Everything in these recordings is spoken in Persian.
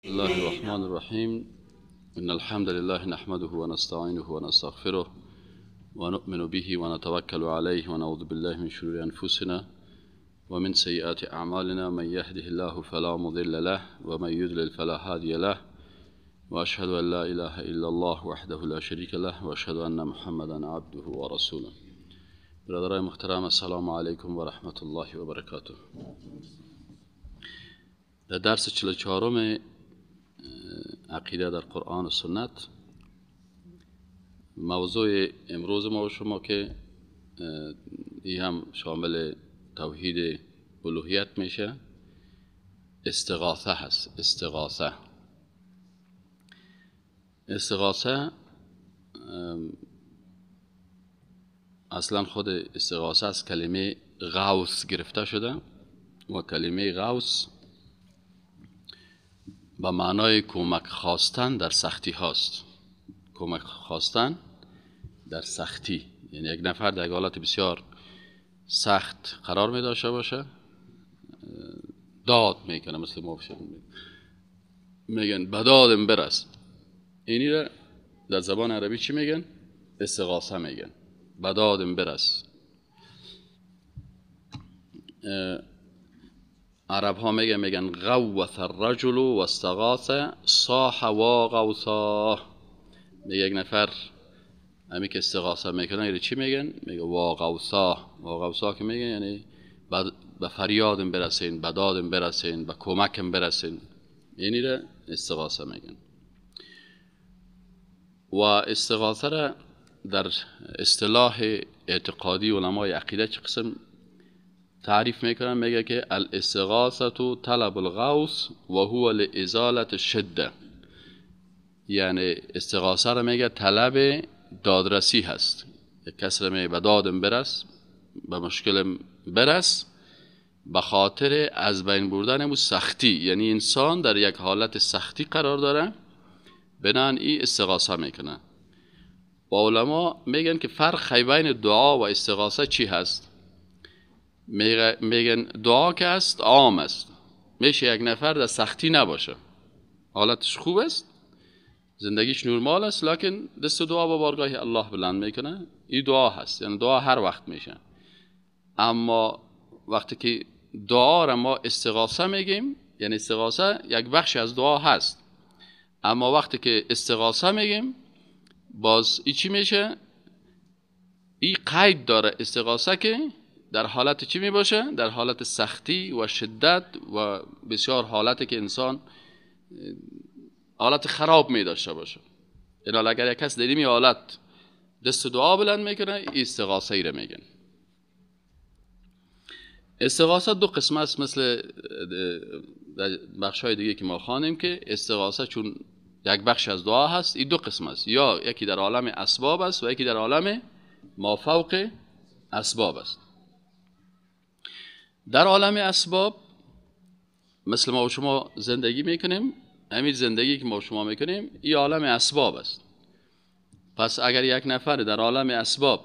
الله الرحمن الرحیم. ان الحمد لله نحمده ونستعینه ونستغفره ونؤمن به ونتوکل علیه ونعوذ بالله من شرور انفسنا ومن سیئات اعمالنا. من یهده الله فلا مضل له ومن یضلل فلا هادی له. واشهد ان لا اله الا الله وحده لا شریک له واشهد ان محمدا عبده ورسوله. برادرای محترم، السلام علیکم و رحمت الله و برکاته. در درس 44 عقیده در قرآن و سنت، موضوع امروز ما و شما که ای هم شامل توحید الوهیت میشه، استغاثه هست. استغاثه اصلا خود استغاثه از کلمه غوث گرفته شده و کلمه غوث به معنای کمک خواستن در سختی هاست. کمک خواستن در سختی، یعنی یک نفر در حالت بسیار سخت قرار می داشته باشه، داد میکنه، مثل ما میگن بدادم برس. اینی را در زبان عربی چی میگن؟ استغاثه میگن، بدادم برس. عرب ها میگن غوث الرجل و استغاث صاح و غوثا. میگه یک نفر همی که استغاثه میکنه، یعنی چی میگن؟ میگه واغوثا. واغوثا که میگن یعنی به فریادم برسین، به دادم برسین، به کمکم برسین. یعنی را استغاثه میگن. و استغاثه را در اصطلاح اعتقادی علمای عقیده چه قسم تعریف میکنن؟ میگه که الاستغاثه طلب الغوث و هو لازاله الشده. یعنی استغاثه را میگه طلب دادرسی هست. یک کس را میگه به دادم برس، به مشکلم برس، به خاطر از بین بردن امو سختی. یعنی انسان در یک حالت سختی قرار داره، بنان ای استغاثه میکنه. و علما میگن که فرق بین دعا و استغاثه چی هست؟ میگن دعا که هست عام است، میشه یک نفر در سختی نباشه، حالتش خوب است، زندگیش نرمال است، لکن دست دعا با بارگاه الله بلند میکنه، این دعا هست، یعنی دعا هر وقت میشه. اما وقتی که دعا را ما استغاثه میگیم، یعنی استغاثه یک بخش از دعا هست، اما وقتی که استغاثه میگیم باز ای چی میشه؟ ای قید داره استغاثه که در حالت چی می باشه؟ در حالت سختی و شدت و بسیار حالتی که انسان حالت خراب می داشته باشه. یعنی اگر یک کس در این حالت دست دعا بلند میکنه، استغاثه ای را میگن. استغاثه دو قسم است، مثل بخش های دیگه که ما خوانیم که استغاثه چون یک بخش از دعا هست، این دو قسم است، یا یکی در عالم اسباب است و یکی در عالم مافوق اسباب است. در عالم اسباب مثل ما و شما زندگی میکنیم، همین زندگی که ما و شما میکنیم این عالم اسباب است. پس اگر یک نفر در عالم اسباب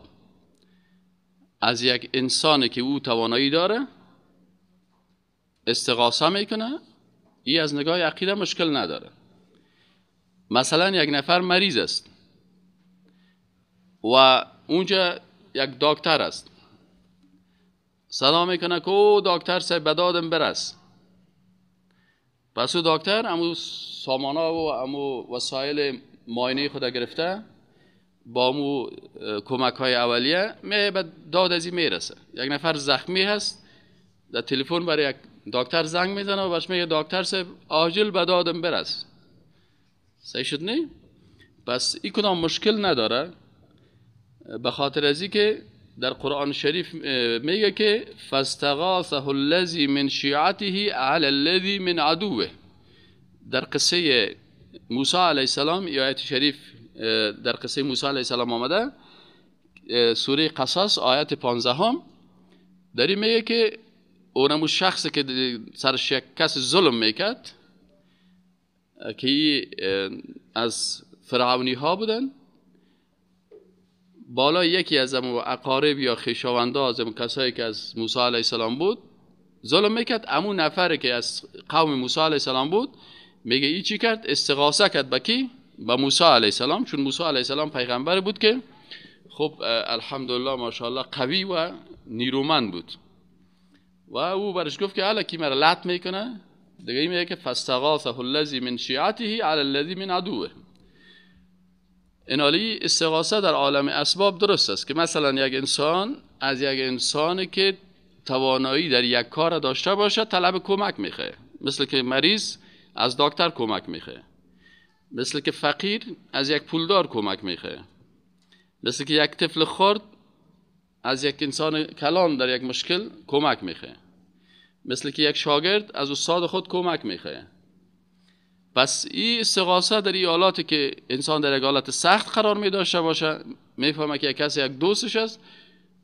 از یک انسانی که او توانایی داره استغاثه میکنه، این از نگاه عقیده مشکل نداره. مثلا یک نفر مریض است و اونجا یک دکتر است، صدا میکنه که او دکتر صاحب بدادم برس. پس او دکتر امو سامانا و امو وسایل معاینه خود گرفته، با امو کمک های اولیه می به داد از این میرسه. یک نفر زخمی هست، در تلفن برای یک دکتر زنگ میزنه و برش میگه دکتر صاحب عاجل به دادم برس. صحیح شد نه؟ پس این کدام مشکل نداره، به خاطر از که در قرآن شریف میگه که فاستغاثه الذی من شیعته علی الذی من عدوه. در قصه موسی علیه السلام، آیت شریف در قصه موسی علیه السلام آمده، سوره قصص آیت 15 در این میگه که اونمو شخصی که سرش یک کس ظلم میکرد که از فرعونی ها بودن، بالا یکی از امو اقارب یا خویشاوندا، از امو کسایی که از موسی علیه السلام بود ظلم میکرد، امو نفری که از قوم موسی علیه السلام بود میگه ای چی کرد؟ استغاثه کرد به کی؟ به موسی علیه السلام، چون موسی علیه السلام پیغمبر بود که خب الحمدلله ماشاءالله قوی و نیرومند بود و او برش گفت که حالا کی مرا لط میکنه؟ دیگه میگه که فاستغاثه الذی من شیعته علی الذی من عدوه. اینالی استغاثه در عالم اسباب درست است که مثلا یک انسان از یک انسانی که توانایی در یک کار داشته باشه طلب کمک میخواه، مثل که مریض از دکتر کمک میخواه، مثل که فقیر از یک پولدار کمک میخواه، مثل که یک طفل خرد از یک انسان کلان در یک مشکل کمک میخواه، مثل که یک شاگرد از استاد خود کمک میخواه. پس این استغاثه در این حالاتی که انسان در یک حالت سخت قرار می داشته باشه، میفهمه که یک کسی یک دوستش است،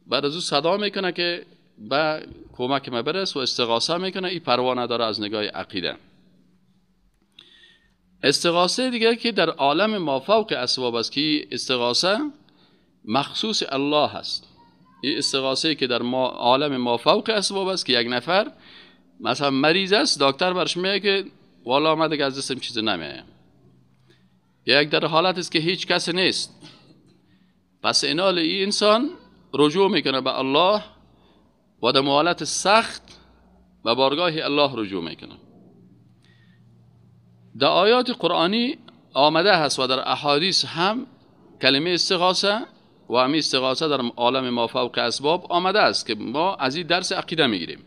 بعد از او صدا میکنه که به کمک ما برس و استغاثه میکنه، این پروا نداره از نگاه عقیده. استغاثه دیگه که در عالم مافوق اسباب است که استغاثه مخصوص الله است. این استغاثه که در عالم مافوق اسباب است که یک نفر مثلا مریض است، دکتر برش میگه که والا من دیگه از دستم چیزی نمیه، یک در حالت است که هیچ کس نیست، پس اینال این انسان رجوع میکنه به الله و در حالت سخت به بارگاه الله رجوع میکنه. در آیات قرآنی آمده هست و در احادیث هم کلمه استغاثه و همین استغاثه در عالم مافوق اسباب آمده است که ما از این درس عقیده میگیریم.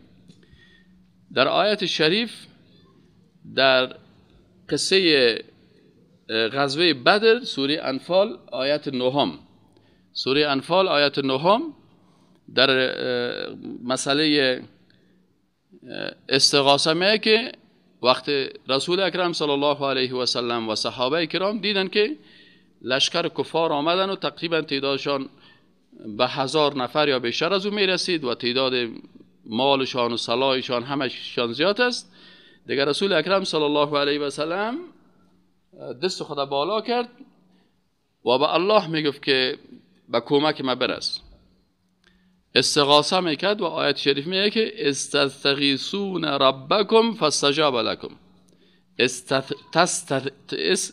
در آیت شریف در قصه غزوه بدر، سوره انفال آیت نهم، سوره انفال آیت نهم در مسئله استغاثه میگه که وقت رسول اکرم صلی الله علیه و سلم و صحابه کرام دیدن که لشکر کفار آمدن و تقریبا تعدادشان به 1000 نفر یا بیشتر از او میرسید و تعداد مالشان و سلاحشان همشان زیاد است. دیگر رسول اکرم صلی الله علیه و سلم دست خود بالا کرد و به الله میگفت که به کمک ما برس. استغاثه میکرد و آیت شریف میگه که استغیثون ربکم فاستجاب لکم، اذ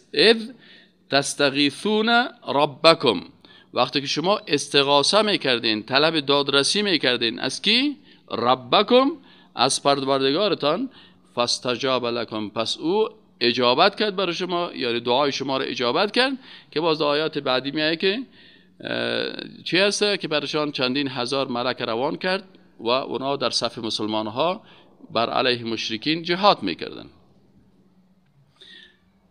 تستغیثون ربکم، وقتی که شما استغاثه میکردین، طلب دادرسی میکردین از کی؟ ربکم، از پروردگارتان، فاستجاب لکم، پس او اجابت کرد برای شما، یعنی دعای شما رو اجابت کرد. که باز آیات بعدی میگه که چی هست که برشان چندین هزار ملک روان کرد و اونا در صف مسلمان ها بر علیه مشرکین جهاد میکردن.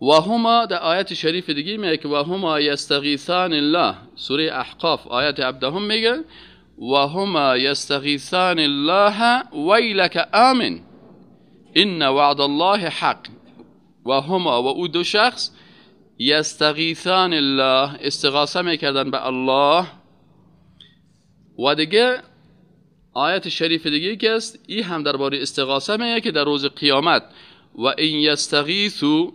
و هما در آیت شریف دیگه میگه که و هما یستغیثان الله، سوره احقاف آیت 17 میگه و هما یستغیثان الله ویلک آمن ان وعد الله حق. و هما و او دو شخص یستغیثان الله، استغاثه میکردن به الله. و دیگه آیت شریف دیگه که است این هم درباره استغاثه میگه که در روز قیامت و این یستغیثو،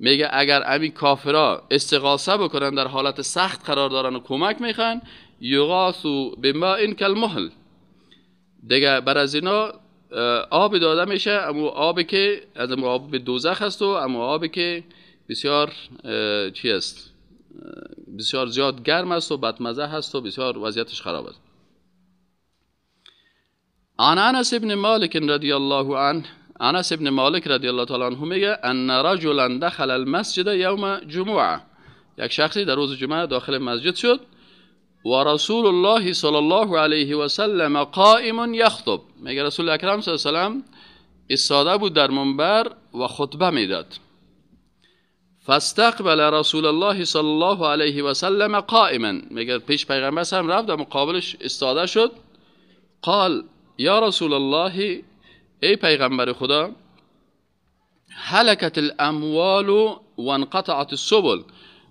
میگه اگر همین کافرا استغاثه بکنن در حالت سخت قرار دارن و کمک میخوان، یغاثو بماء کالمهل، دیگه بر از اینا آب داده میشه، اما آبی که از آب دوزخ است و اما آبی که بسیار چی است، بسیار زیاد گرم است و بدمزه هست و بسیار وضعیتش خراب است. عن انس ابن مالک رضی الله عنه، انس ابن مالک رضی الله تعالی عنه میگه ان رجلا دخل المسجد یوم جمعه، یک شخصی در روز جمعه داخل مسجد شد و رسول الله صلی الله علیه و سلم قائم یخطب، میگه رسول اکرم صلی الله علیه و سلم ایستاده بود در منبر و خطبه میداد. فاستقبل رسول الله صلی الله علیه و سلم قائما، میگه پیش پیغمبر هم رفت و مقابلش ایستاده شد. قال یا رسول الله، ای پیغمبر خدا، هلکت الاموال و انقطعت السبل،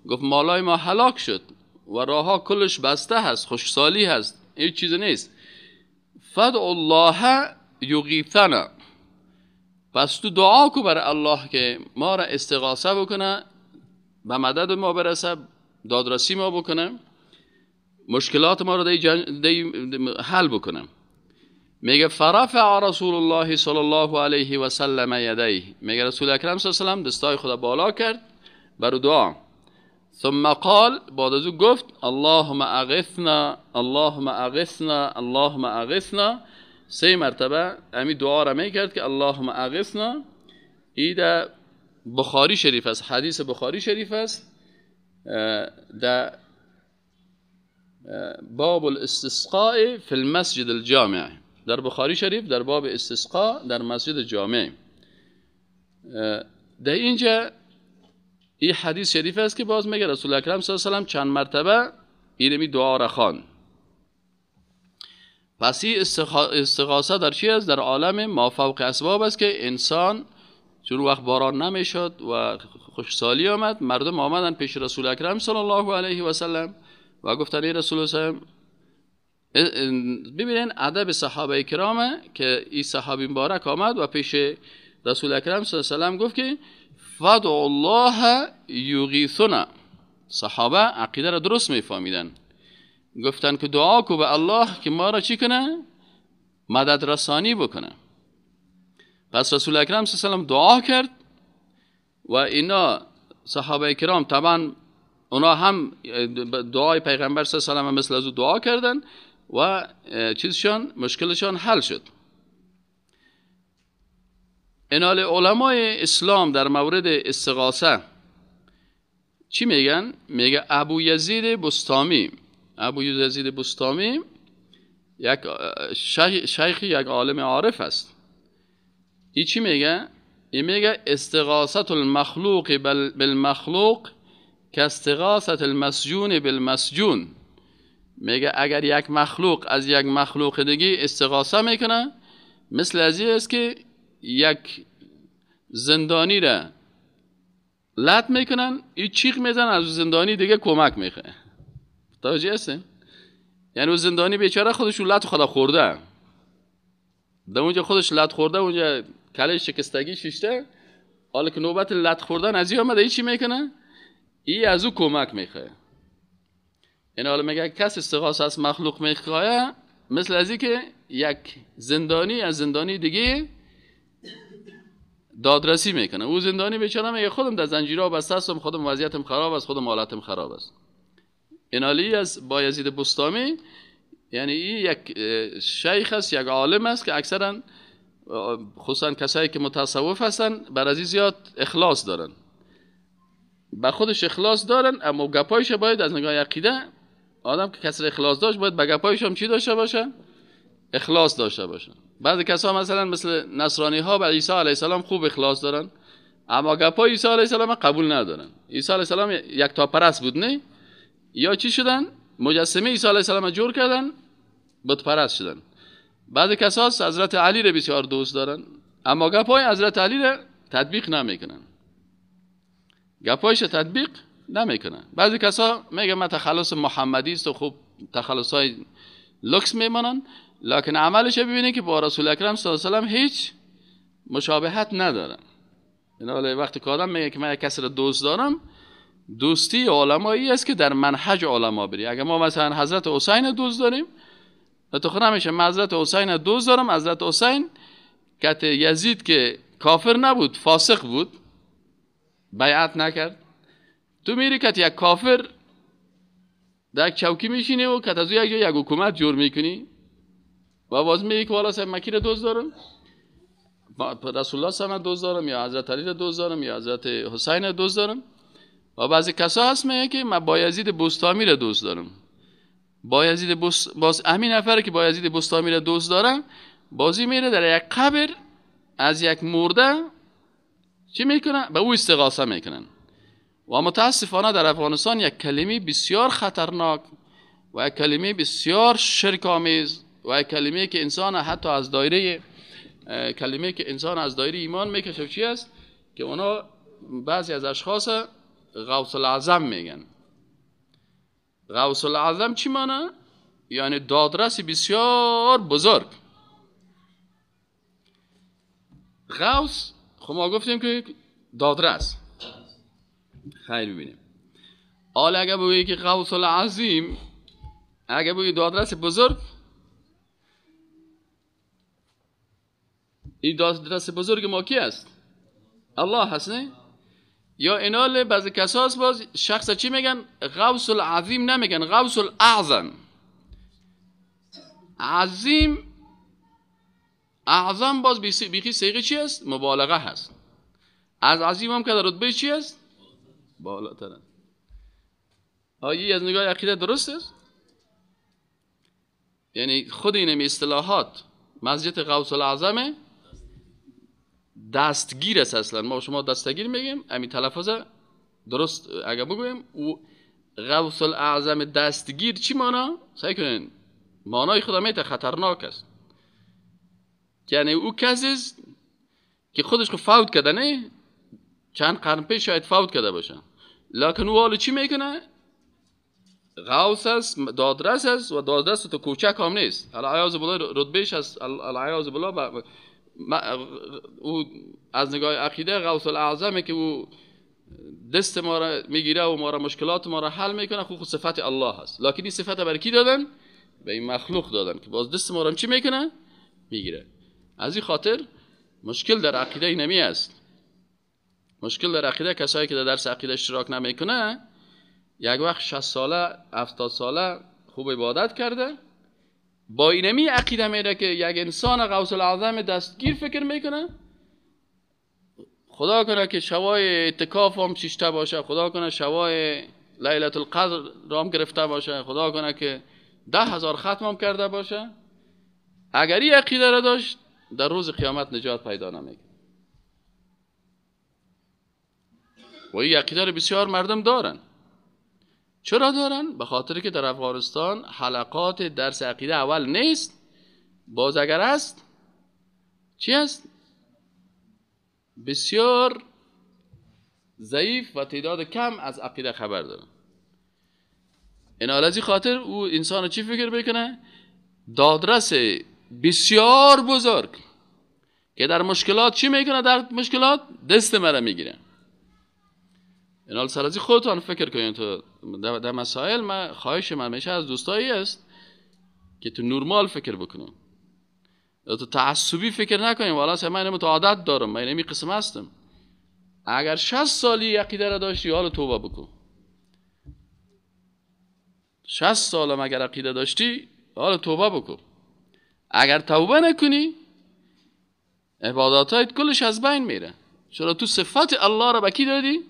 گفت مالای ما هلاک شد و راهها کلش بسته هست، خشکسالی هست، هیچ چیز نیست. فدع الله یغیثنا، پس تو دعا کو بر الله که ما را استغاثه بکنه، به مدد ما برسه، دادرسی ما بکنه، مشکلات ما را دی حل بکنه. میگه فرفع رسول الله صلی الله علیه و سلم یدیه، میگه رسول اکرم صلی الله علیه و سلم دستای خود بالا کرد بر دعا. ثم قال، بعد از او گفت اللهم اغثنا اللهم اغثنا اللهم اغثنا. سه مرتبه امی دعا را میکرد که اللهم اغثنا. ای در بخاری شریف است، حدیث بخاری شریف است، در باب الاستسقاء فی المسجد الجامع، در بخاری شریف در باب استسقاء در مسجد جامع. در اینجا این حدیث شریف است که باز میگه رسول اکرم صلی الله علیه و سلم چند مرتبه اینمی دعا را خواند. پس این استغاثه در چی است؟ در عالم ما فوق اسباب است که انسان چون وقت باران نمیشد و خشکسالی آمد، مردم آمدن پیش رسول اکرم صلی الله علیه و سلم و گفتن ای رسول الله. ببینین ادب صحابه کرامه که این صحابی مبارک آمد و پیش رسول اکرم صلی الله علیه و سلم گفت که فدع الله یغیثنا. صحابه عقیده را درست میفهمیدن، گفتن که دعا کو به الله که ما را چی کنه؟ مدد رسانی بکنه. پس رسول اکرم صلی الله علیه و سلم دعا کرد و اینا صحابه کرام طبعا اونا هم دعای پیغمبر صلی الله علیه و سلم مثل از او دعا کردن و چیزشان مشکلشان حل شد. اینال علمای اسلام در مورد استغاثه چی میگن؟ میگه ابو یزید بسطامی، ابو یزید بسطامی یک شیخ، یک عالم عارف است. ای چی میگه؟ ای میگه استغاثه المخلوق بالمخلوق که استغاثه المسجون بالمسجون. میگه اگر یک مخلوق از یک مخلوق دیگه استغاثه میکنه، مثل از این است که یک زندانی را لط میکنن، این چیغ میزنن، از زندانی دیگه کمک میخواه. متوجه هستین؟ یعنی اون زندانی بیچاره خودش لط خدا خورده، در اونجا خودش لط خورده، اونجا کله شکستگی شیشته، حالا که نوبت لط خوردن از این آمده، ای چی میکنه؟ ای از او کمک میخواه. این حالا میگه کس استغاثه از مخلوق میخواه، مثل از این که یک زندانی از زندانی دیگه دادرسی میکنه. او زندانی بیچاره میگه خودم در زنجیرها بسته هستم، خودم وضعیتم خراب است، خودم حالتم خراب است. اینالی از بایزید بسطامی، یعنی این یک شیخ است، یک عالم است که اکثرا خصوصا کسایی که متصوف هستن بر از زیاد اخلاص دارن، به خودش اخلاص دارن، اما گپایش باید از نگاه عقیده آدم که کسی اخلاص داشت باید به گپایش هم چی داشته باشه؟ اخلاص داشته باشه. بعضی کسا مثلا مثل نصرانی ها به عیسی علیه السلام خوب اخلاص دارن، اما گپای عیسی علیه السلام قبول ندارن. عیسی علیه السلام یک تا پرست بود نه؟ یا چی شدن؟ مجسمه عیسی علیه السلام جور کردن، بت پرست شدن. بعضی کسا حضرت علی رو بسیار دوست دارن، اما گپای حضرت علی رو تطبیق نمیکنن، گپایش تطبیق نمیکنن. بعضی کسا میگه من تخلص محمدی است و خوب تخلص های لکس میمانن، لکن عملش ببینید که با رسول اکرم صلی الله علیه و سلم هیچ مشابهت ندارن. اینا وقتی که آدم میگه که من یک کسی رو دوست دارم، دوستی علمایی است که در منهج علما بری. اگر ما مثلا حضرت حسین دوست داریم، تو خود نمیشه من حضرت حسین دوست دارم، حضرت حسین که یزید که کافر نبود، فاسق بود، بیعت نکرد، تو میری که یک کافر در یک چوکی میشینی و که از یک جای یک حکومت جور میکنی و باز میگی که والا صاحب مکی رو دوست دارم، رسول الله صاحب دوست دارم، یا حضرت علی رو دوست دارم، یا حضرت حسین رو دوست دارم. و بعضی کسا هست میگه که من بایزید بسطامی رو دوست دارم. بایزید باز همین نفره که بایزید بسطامی رو دوست دارم، بازی میره در یک قبر از یک مرده چی میکنه؟ به او استغاثه میکنن. و متاسفانه در افغانستان یک کلمه بسیار خطرناک و یک کلمه بسیار شرک آمیز و یک کلمه که انسان حتی از دایره کلمه که انسان از دایره ایمان میکشه چی است؟ که اونا بعضی از اشخاص غوث الاعظم میگن. غوث الاعظم چی معنی؟ یعنی دادرس بسیار بزرگ. غوث خب ما گفتیم که دادرس، خیر ببینیم. حالا اگه بگویی که غوث العظیم، اگه بگویی دادرس بزرگ، این دادرس بزرگ ما کی است؟ الله هست نه؟ یا اینال بعضی کساس باز شخص چی میگن؟ غوث العظیم نمیگن، غوث الاعظم. عظیم اعظم باز بیخی صیغه چی است؟ مبالغه هست. از عظیم هم که در رتبه چی است؟ بالاتر. آیا از نگاه عقیده درست است؟ یعنی خود این اصطلاحات مسجد غوث الاعظم دستگیر است. اصلا ما شما دستگیر میگیم، همین تلفظ درست اگه بگویم او غوث الاعظم دستگیر چی مانا؟ سعی کنین مانای خدا میته خطرناک است. یعنی او کسی است که خودش خود فوت کرده، نه چند قرن پیش شاید فوت کرده باشه، لکن او حالا چی میکنه؟ غوث است، دادرس است و دادرس تو کوچک هم نیست. العیاذ بالله رتبهش است، العیاذ بالله او از نگاه عقیده غوث الاعظمه که او دست ما را میگیره و ما را مشکلات ما را حل میکنه، خود صفت الله هست. لکن این صفت برای کی دادن؟ به این مخلوق دادن که باز دست ما را چی میکنه؟ میگیره. از این خاطر مشکل در عقیده نمی است. مشکل در عقیده کسایی که در درس عقیده اشتراک نمیکنه، یک وقت 60 ساله 70 ساله خوب عبادت کرده، با اینمی عقیده میره که یک انسان غوث الاعظم دستگیر فکر میکنه، خدا کنه که شوای اعتکاف هم شیشته باشه، خدا کنه شوای لیلت القدر رام گرفته باشه، خدا کنه که 10,000 ختم هم کرده باشه. اگر این عقیده را داشت در روز قیامت نجات پیدا نمیکنه. و این عقیده را بسیار مردم دارن. چرا دارن؟ به خاطر که در افغانستان حلقات درس عقیده اول نیست، باز اگر است چی است؟ بسیار ضعیف و تعداد کم از عقیده خبر دارن. این از خاطر او انسان چی فکر بکنه؟ دادرس بسیار بزرگ که در مشکلات چی میکنه؟ در مشکلات دست مرا میگیره. این حال سرازی خودتان فکر کنید تو در مسائل. من خواهش من میشه از دوستایی است که تو نرمال فکر بکنیم، تو تعصبی فکر نکنیم. والا من اینو عادت دارم، من اینمی قسم هستم. اگر 60 سالی عقیده را داشتی حالا توبه بکن. 60 سالم اگر عقیده داشتی حالا توبه بکن. اگر توبه نکنی عباداتت کلش از بین میره. چرا تو صفت الله را به کی دادی؟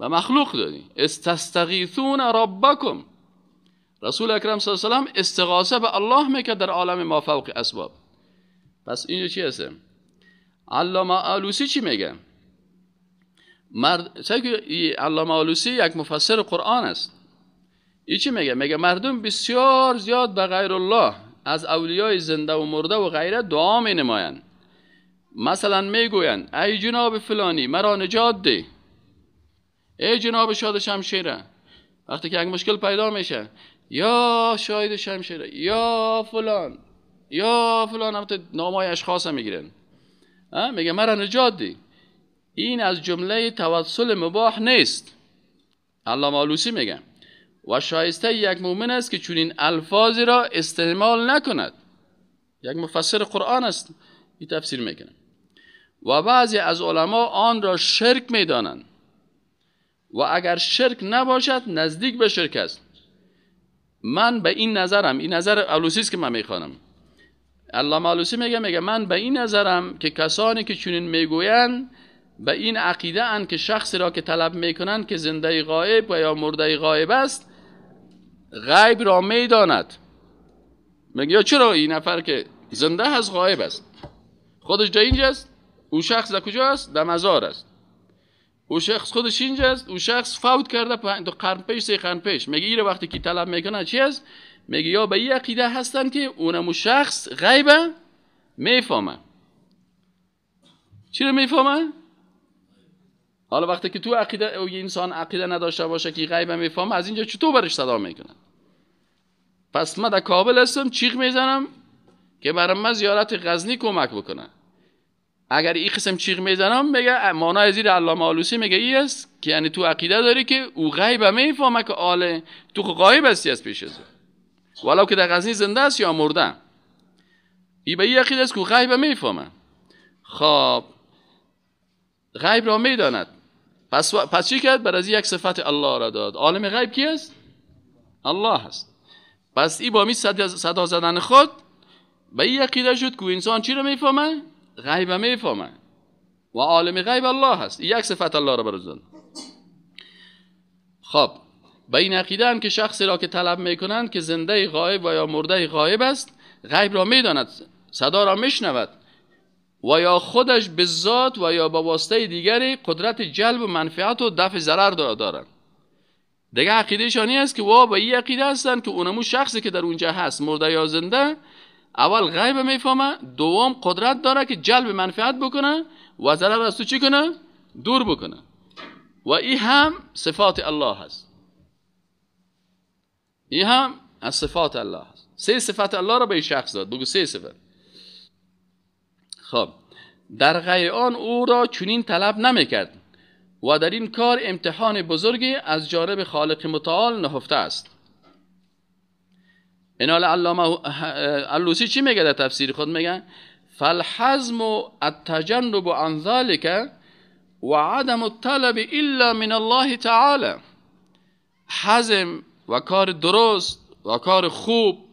و مخلوق دادی. استستغیثون ربکم، رسول اکرم صلی الله علیه و سلم استغاثه به الله میکرد در عالم ما فوق اسباب. پس اینجا چی هست؟ علامه آلوسی چی میگه؟ علامه آلوسی یک مفسر قرآن است. این چی میگه؟ میگه مردم بسیار زیاد به غیر الله از اولیای زنده و مرده و غیره دعا می نمایند. مثلا میگویند ای جناب فلانی مرا نجات ده، ای جناب شاد شمشیره. وقتی که یک مشکل پیدا میشه یا شاهد شمشیره یا فلان یا فلان، هم نامای اشخاص هم میگیرن، میگه مرا نجات ده. این از جمله توسل مباح نیست. علامه آلوسی میگه و شایسته یک مؤمن است که چنین الفاظی را استعمال نکند. یک مفسر قرآن است، این تفسیر میکنه. و بعضی از علما آن را شرک میدانند و اگر شرک نباشد نزدیک به شرک است. من به این نظرم، این نظر آلوسی است که من میخوانم. علامه آلوسی میگه من به این نظرم که کسانی که چنین میگویند به این عقیده اند که شخصی را که طلب میکنند که زنده غایب و یا مرده غایب است غیب را میداند. میگه یا چرا این نفر که زنده هست غایب است، خودش در اینجا است، او شخص در کجا است؟ در مزار است. او شخص خودش اینجا است، او شخص فوت کرده 2 قرن پیش 3 قرن پیش. میگه این وقتی که طلب میکنه چی است؟ میگه یا به این عقیده هستن که اونمو شخص غیبه میفهمه. چی رو میفهمه؟ حالا وقتی که تو عقیده او انسان عقیده نداشته باشه که غیبه میفهمه، از اینجا چطور برش صدا میکنه؟ پس من در کابل هستم چیغ میزنم که برای من زیارت غزنی کمک بکنه. اگر این قسم چیغ میزنم میگه معنای زیر علامه آلوسی میگه ای است که یعنی تو عقیده داری که او غیبه میفهمه که آله تو غایب هستی از پیش از ولو که در غزنی زنده است یا مرده. ای به این عقیده است که او غیبه میفهمه. خب غیب را میداند. پس چی کرد؟ بر از یک صفت الله را داد. عالم غیب کی است؟ الله است. پس ای با می صدا زدن خود به این عقیده شد که انسان چی را میفهمه؟ غیب میفهمه و عالم غیب الله است. یک صفت الله را برش داد. خب به این عقیده هم که شخصی را که طلب میکنند که زنده غایب و یا مرده غایب است، غیب را میداند، صدا را میشنود و یا خودش به ذات و یا با واسطه دیگری قدرت جلب و منفعت و دفع ضرر دارند. دیگه عقیده شانی است که وا به این عقیده هستند که اونمو شخصی که در اونجا هست، مرده یا زنده، اول غیب میفهمه، دوم قدرت داره که جلب منفعت بکنه و ضرر از تو چی کنه؟ دور بکنه. و این هم صفات الله هست. این هم از صفات الله هست. سه صفت الله را به این شخص داد. بگو سه صفت. خب در غیر آن او را چنین طلب نمیکرد و در این کار امتحان بزرگی از جانب خالق متعال نهفته است. اینال علامه علوسی چی میگه در تفسیر خود؟ میگه فالحزم التجنب عن ذلك و عدم الطلب الا من الله تعالی. حزم و کار درست و کار خوب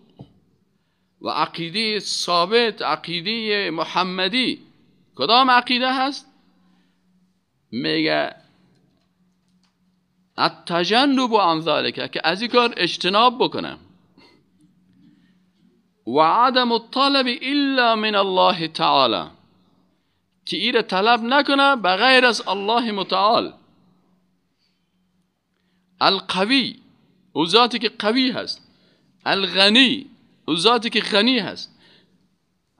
و عقیده ثابت، عقیده محمدی، کدام عقیده هست؟ میگه التجنب عن ذلك، که از این کار اجتناب بکنه، و عدم الطلب الا من الله تعالی، که ایره طلب نکنه بغیر از الله متعال. القوی، او ذاتی که قوی هست، الغنی، او ذاتی که غنی هست،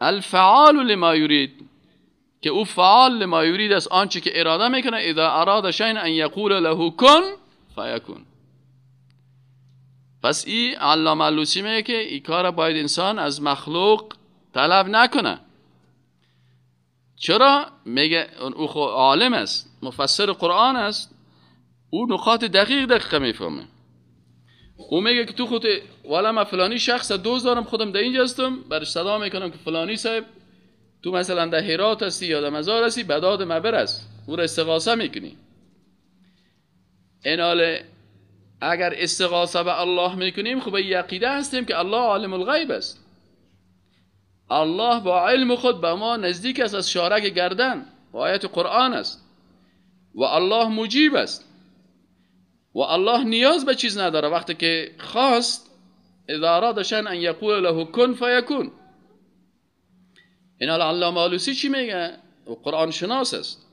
الفعال لما یرید، که او فعال لما یرید است، آنچه که اراده میکنه. اذا اراد شیئا ان یقول له کن فیکون. پس ای علامه علوسی میگه که ای کار باید انسان از مخلوق طلب نکنه. چرا؟ میگه او خو عالم است، مفسر قرآن است، او نقاط دقیق دقیقه میفهمه. او میگه که تو خود والا من فلانی شخص دوست دارم، خودم در اینجا هستم، برش صدا میکنم که فلانی صاحب تو مثلا در هرات هستی یا در مزار هستی، بداد ما برس، او را استغاثه میکنی. ایناله اگر استغاثه به الله میکنیم، خب به عقیده هستیم که الله عالم الغیب است. الله با علم خود به ما نزدیک است از شارک گردن، و آیت قرآن است، و الله مجیب است، و الله نیاز به چیز نداره. وقتی که خواست، اذا اراد شیئا ان یقول له کن فیکون. این علامه آلوسی چی میگه؟ و قرآن شناس است،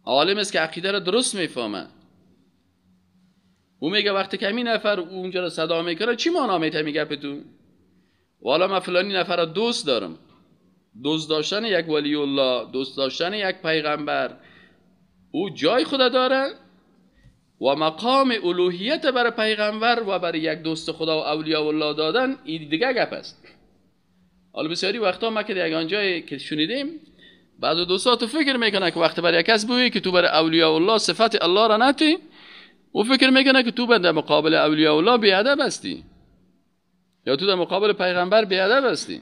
عالم است که عقیده را درست میفهمه. او میگه وقتی که همین نفر اونجا را صدا میکنه، چی معنا میته میگه به تو؟ والا من فلانی نفر را دوست دارم. دوست داشتن یک ولی الله، دوست داشتن یک پیغمبر، او جای خدا داره و مقام الوهیت برای پیغمبر و برای یک دوست خدا و اولیاء الله دادن، این دیگه گپ است. حالا بسیاری وقتا ما که دیگه آنجایی که شنیدیم، بعض دوستا تو فکر میکنه که وقتی برای یک کس بگویی که تو برای اولیاء الله صفت الله را نتی، او فکر میکنه که تو در مقابل اولیاء الله بی‌ادب هستی یا تو در مقابل پیغمبر بی‌ادب هستی.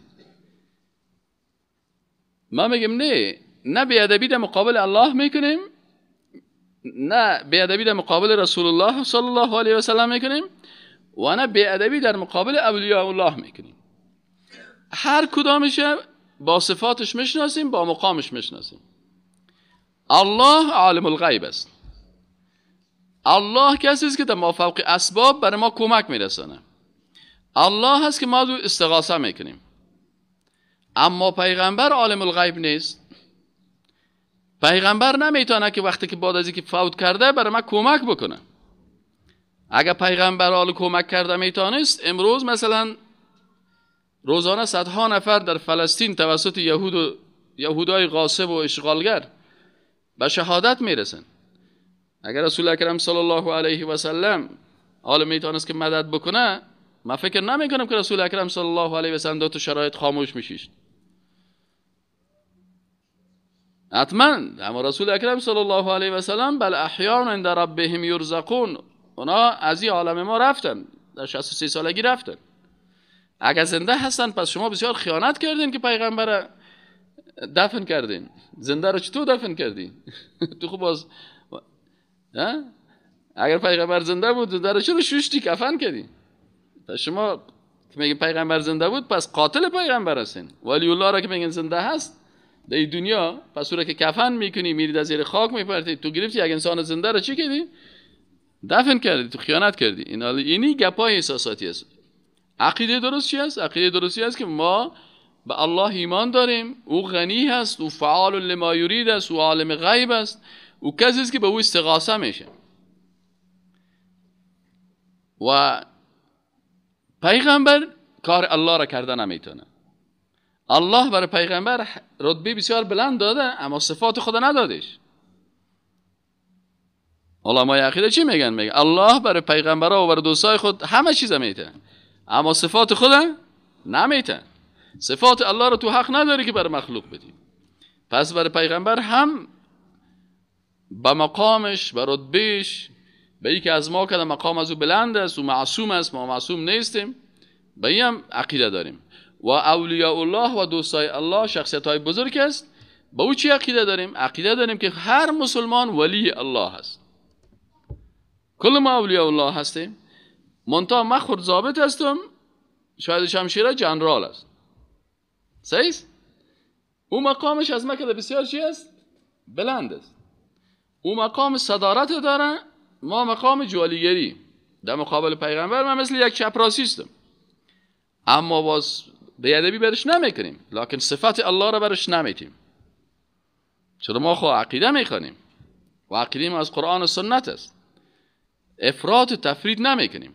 ما میگیم نه، نه بی‌ادبی در مقابل الله میکنیم، نه بی‌ادبی در مقابل رسول الله صلی الله علیه و سلم میکنیم، و نه بی‌ادبی در مقابل اولیاء الله میکنیم. هر کدامش با صفاتش میشناسیم، با مقامش میشناسیم. الله عالم الغیب است. الله کسی است که در مافوق اسباب برای ما کمک میرسانه. الله هست که ما دو استغاثه میکنیم. اما پیغمبر عالم الغیب نیست. پیغمبر نمیتونه که وقتی که بعد از اینکه فوت کرده برای ما کمک بکنه. اگر پیغمبر حال کمک کرده میتونست، امروز مثلا روزانه صدها نفر در فلسطین توسط یهود و یهودای غاصب و اشغالگر به شهادت میرسن. اگر رسول اکرم صلی الله علیه و سلم حال میتونست که مدد بکنه، من فکر نمیکنم که رسول اکرم صلی الله علیه و سلم دو تا شرایط خاموش میشیشت. حتما. اما رسول اکرم صلی الله علیه و سلم بل احیان عند ربهم یرزقون، اونا از این عالم ما رفتن، در 63 سالگی رفتن. اگر زنده هستن پس شما بسیار خیانت کردین که پیغمبر دفن کردین، زنده رو چطور دفن کردی؟ تو خب باز اگر پیغمبر زنده بود زنده رو چرا شوشتی کفن کردی؟ پس شما که میگین پیغمبر زنده بود پس قاتل پیغمبر هستین. ولی الله را که میگن زنده هست در این دنیا، پس او را که کفن میکنی میرید از زیر خاک میپرتی، تو گرفتی یک انسان زنده را چی کردی؟ دفن کردی، تو خیانت کردی. اینی گپای احساساتی است. عقیده درست چی است؟ عقیده درستی است که ما به الله ایمان داریم، او غنی هست، او فعال لما یرید است، او عالم غیب است، او کسی است که به او استغاثه میشه. و پیغمبر کار الله را کرده نمیتونه. الله برای پیغمبر رتبه بسیار بلند داده اما صفات خدا ندادش. علمای عقیده چی میگن؟ میگن الله برای پیغمبرها و برای دوستای خود همه چیز میته اما صفات خدا نمیته. صفات الله رو تو حق نداری که برای مخلوق بدی. پس برای پیغمبر هم به مقامش، به رتبهش، به ای که از ما که مقام از او بلند است، او معصوم است، ما معصوم نیستیم، به این هم عقیده داریم. و اولیاء الله و دوستای الله شخصیت های بزرگ است، به او چی عقیده داریم؟ عقیده داریم که هر مسلمان ولی الله است. کل ما اولیاء الله هستیم. منتها من خود ضابط هستم، شاید شمشیره جنرال است. صحیح است؟ او مقامش از ما که بسیار چی است؟ بلند است. او مقام صدارت داره، ما مقام جوالیگری. در مقابل پیغمبر من مثل یک چپراسی هستم، اما باز بی‌ادبی برش نمیکنیم، لکن صفت الله را برش نمیتیم. چرا؟ ما خو عقیده میخوانیم و عقیده ما از قرآن و سنت است. افراط و تفرید نمیکنیم.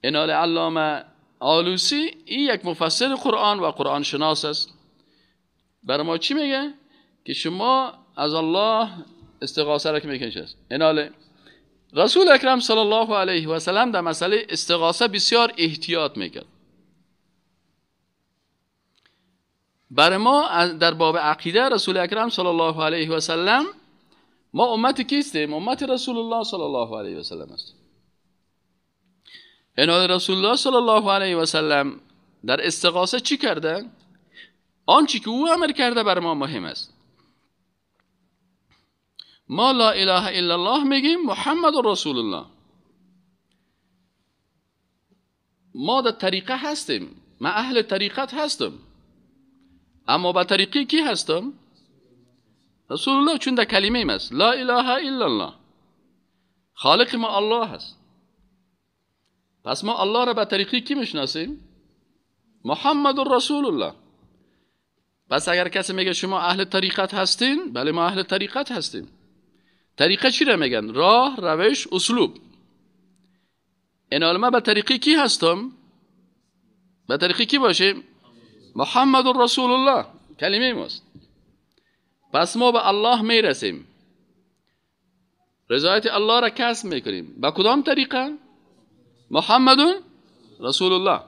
انال علامه آلوسی این یک مفسر قرآن و قرآن شناس است. برای ما چی میگه؟ که شما از الله استغاثه را که میکنید است. انال رسول اکرم صلی الله علیه و سلم در مسئله استغاثه بسیار احتیاط میکرد. برای ما در باب عقیده رسول اکرم صلی الله علیه و سلم، ما امت کیستیم؟ امت رسول الله صلی الله علیه و سلم هستیم. انال رسول الله صلی الله علیه و سلم در استغاثه چی کرده؟ آنچه که او امر کرده بر ما مهم است. ما لا اله الا الله میگیم، محمد رسول الله. ما در طریقه هستیم، ما اهل طریقت هستم، اما با طریقی کی هستم؟ رسول الله. چون در کلمه است لا اله الا الله، خالق ما الله هست. پس ما الله را به طریقی کی میشناسیم؟ محمد رسول الله. پس اگر کسی میگه شما اهل طریقت هستین، بله ما اهل طریقت هستیم. طریقه چی را میگن؟ راه، روش، اسلوب. این ما به طریقی کی هستم؟ به طریقی کی باشیم؟ محمد رسول الله، کلمه ماست. پس ما به الله میرسیم، رضایت الله را کسب میکنیم. به کدام طریقه؟ محمد رسول الله.